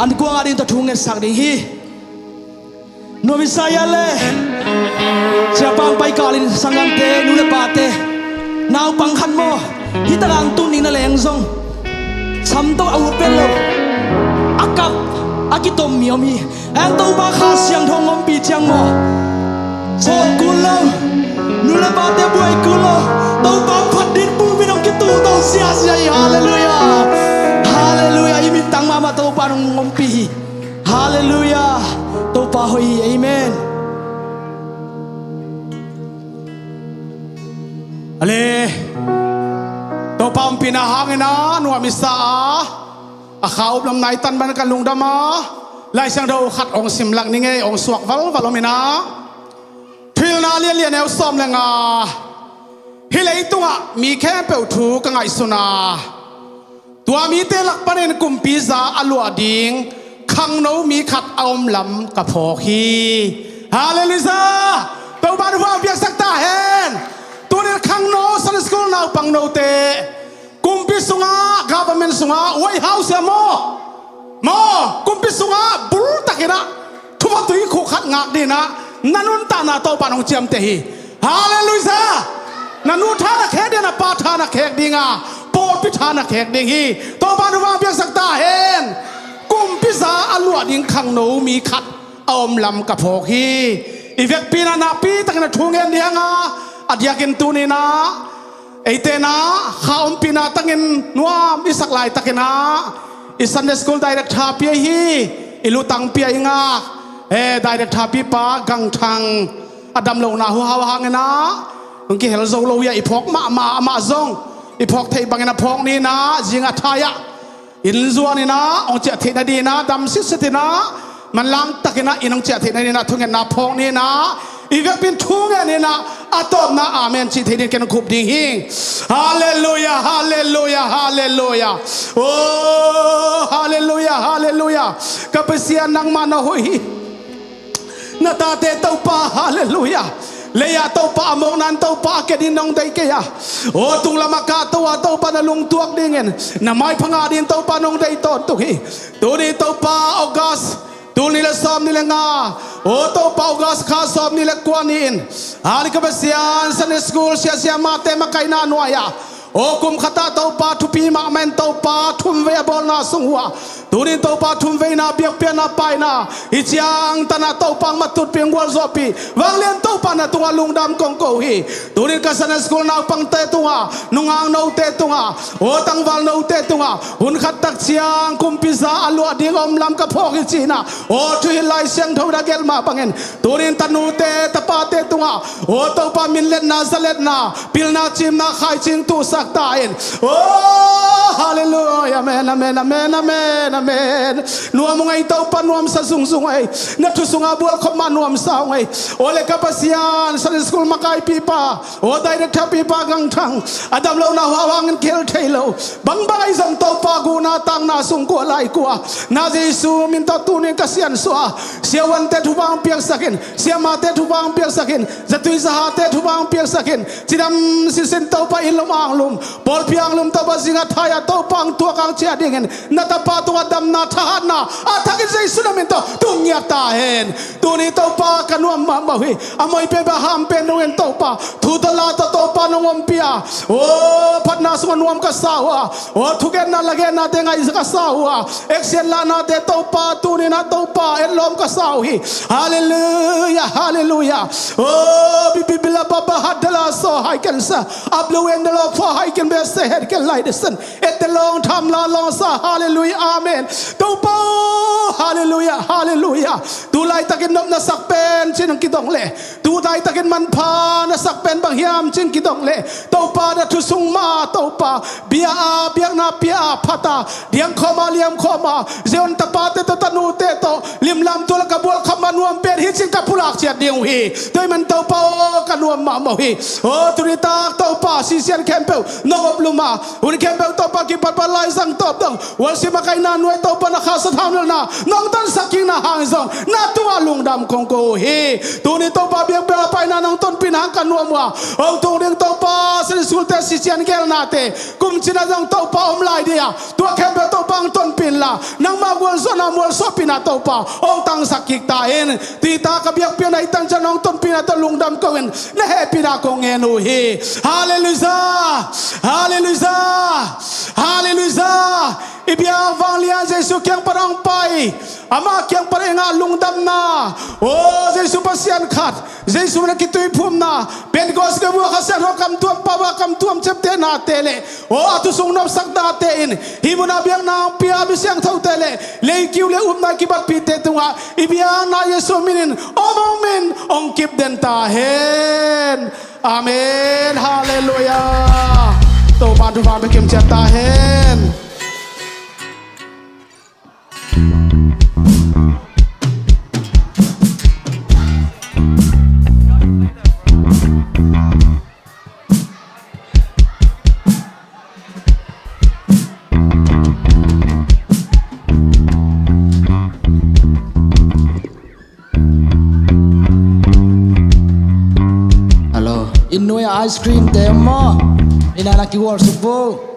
An kuang ading tawh thu ngetsak ding hi. Nuam i sa ia le, siapa hong pai kalin sanggamte, nu le pate, naupang khat maw, hih takah hong tun ding na leng zong, sam tawh a ut pen lo, a kap, a kitom mi om hi. Hang Topa Kha Siangtho hong ompih ciang maw, sawt kul lo, nu le pate buai kul lo, Topa phat ding pulpit hong kituh to siasia hi. Halleluiah. Halleluiah. I mintang mahmah Topa hong ompih hi. Halleluiah. Topa hoih hi. Amen. Ale, Topa ompihna hangin a nuam i sa a, a kha uplam nai tan ban kan lungdam a, Lai Siangtho khat hong simlak ning ei, hong suak valval om in a. Thuhilhna lianlian neu sawm le nga. Hih leitungah mi khempeuh thu ka ngaihsun a, tua mite lak panin kumpi za a luah ding khangno mi khat a om lam ka phawk hi. Halleluiah. Topa thupha piaksak ta hen. Tunin khangno Sunday school naupang note, kumpi sungah, government sungah, White House ah maw, maw, kumpi sungah bultakin ah thupha tuikhuk khat ngak dingin ah na nuntakna Topa in hong ciamteh hi. Halleluiah. Na nu tha na khek ding, na pa tha na khek ding a, pawlpi tha na khek ding hi. Topa thupha piaksak ta hen. Kumpi za a luah ding khangno mi khat a om lam ka phawk hi. I vekpi in ah nakpi takin a thu ngen ding a, a diakin tunin ah eite in ah kha ompihna tangin nuam i sak laitakin ah, i Sunday school director pi ahi, i lutang pi a i ngak, eh, director pipa Gang Thang a dam lohna huhau hangin ah hong kihel zo lo hi a, i phawk mahmah, amah zong i phawk theih bangin a phawk ni in ah, zing a thai ah inn zuan in ah hong ciah theih nadingin ah, dam sitset in ah, manlang takin ah inn hong ciah theih nadingin ah thungetna phawk ni in ah, i vekpi in thu ngen in ah, a tawpna amen cih theih dingin ken hong khup ding hi. Halleluiah, halleluiah, halleluiah. Oh, halleluiah, halleluiah. Ka Pasian, nangmah na hoih hi. Na tate Topa, halleluiah. Lei-ah Topa a mawkna in Topa a ke dingin nong deih kei a, aw, tung lamah kahto a Topa na lungtuak dingin, na maipha ngah dingin Topa nong deih tawntung hi. Tuni Topa August, tul nih le sawm nih le nga, aw Topa August kha sawm nih le kua ni-in, hali ka Pasian, Sunday school siasia mate makaihna nuai-ah, aw, kum khatah Topa thupi mahmah in Topa thumvei a bawlna sung uh ah, tunin Topa thumveina biakpiakna paina, hih ciangtan ah Topa hong matutpih, hong gualzawhpih, vanglian Topa na tungah lungdam kong ko uh hi. Tunin ka Sunday school naupangte tungah, nungaknote tungah, aw tangvalnote tungah, hun khat tak ciang kumpi za a luah ding a om lam ka phawk hi ci-in ah, aw thuhilh Lai Siangtho in a gelh mah bangin, tunin tanute tapate tungah, aw Topa minletna, zaletna, pilna, cimna, khaicing tuhsak ta in. Oh, halleluiah. Amen, amen, amen, amen, amen. Nuam ung ei Topa, nuamsa zungzung ei. Na thu sungah bual khop mah nuamsa ung ei. Aw le ka Pasian, Sunday school makaipipa, aw director pipa Gang Thang, a dam lohna huhau hangin kihel thei lo. Bangbang ahi zong Topa, guhna takna sung kua lai kua, na Jesu min tawh tunin ka siansuah a, siavuante thupha hong piaksak in, siamate thupha hong piaksak in, zatui zahate thupha hong piaksak in, cidam sinsin Topa, inn lum ang lum, pawlpi ang lum Topa, zing a thai ah Topa hong tuak hong ciah dingin, na tapa tungah damna, thahatna a thakin Jesu na min tawh tung ngiat ta hen. Tuni Topa ka nuam mahmah uh hi. A moi pen bek a ham pen dongin Topa, thu tawh la tawh Topa nong ompih a, aw phatna sungah nuam ka sa uh a, aw thugenna lagennate ngaih ka sa uh a, action lahnate Topa tunin ah Topa etlawm ka sa uh hi. Halleluiah, halleluiah. Oh, bibi bila baba hadala so hai ken sa. Ablu endalo pho hai ken be se het ken lai desen. Ette long tham la long sa. Halleluiah, amen. Topa, halleluiah, halleluiah. Tu laitakin nopna sak pen cin hong kidong leh, tu laitakin manpha na sak pen bang hiam cin kidong leh, Topa na thu sung mah Topa, bia a, biakna pia a, phat a, diang khawm a, liam khawm a, Zion tapate tawh, tanute tawh limlam tual ka bual khawm a nuam pen hi cin ka pulak ciat ding uh hi. Tua ahih man Topa aw, ka nuam mahmah uh hi. Aw tuni tak Topa, sisian khempeuh nong oplum a, hun khempeuh Topa kipatpat laizang tawp dong, worship a kaihna Topa na khahsuah thanuamna, nong tansak kikna hang zong na tungah lungdam kong ko uh hi. Tuni Topa biakpiakna paina nong tonpihna hang ka nuam uh a, hong tung ding Topa Sunday School-te, sisian gelnate, kum cina zong Topa om lai ding a, tua khempeuh Topa hong tonpih inla, nangma gualzawhna mualsuahpihna Topa hong tangsak kik ta in. Tuita ka biakpiakna i tan ciang nong tonpihna tawh lungdam ko-in na hehpihna kong ngen uh hi. Halleluiah! Halleluiah! Halleluiah! I biak vanglian Jesu kiang pan hong pai, ama kiang pan i ngah lungdamna. O Jesu Pasian khat, Jesu na kituiphumna, Pentecost gam ua Kha Siangtho kamtuam, Pauva kamtuam ciaptehnate le, o a thu sung nopsaknate in hih munah biakna hong pia mi siangthote le leikiu le upna kibatpihte tungah i biakna Jesu minin om hong min hong kipden ta hen. Amen. Halleluiah. Topa thupha bia kim ciat ta hen. Hello. Inn nuai-ah ice cream te maw? Inn ah na kiworship vo.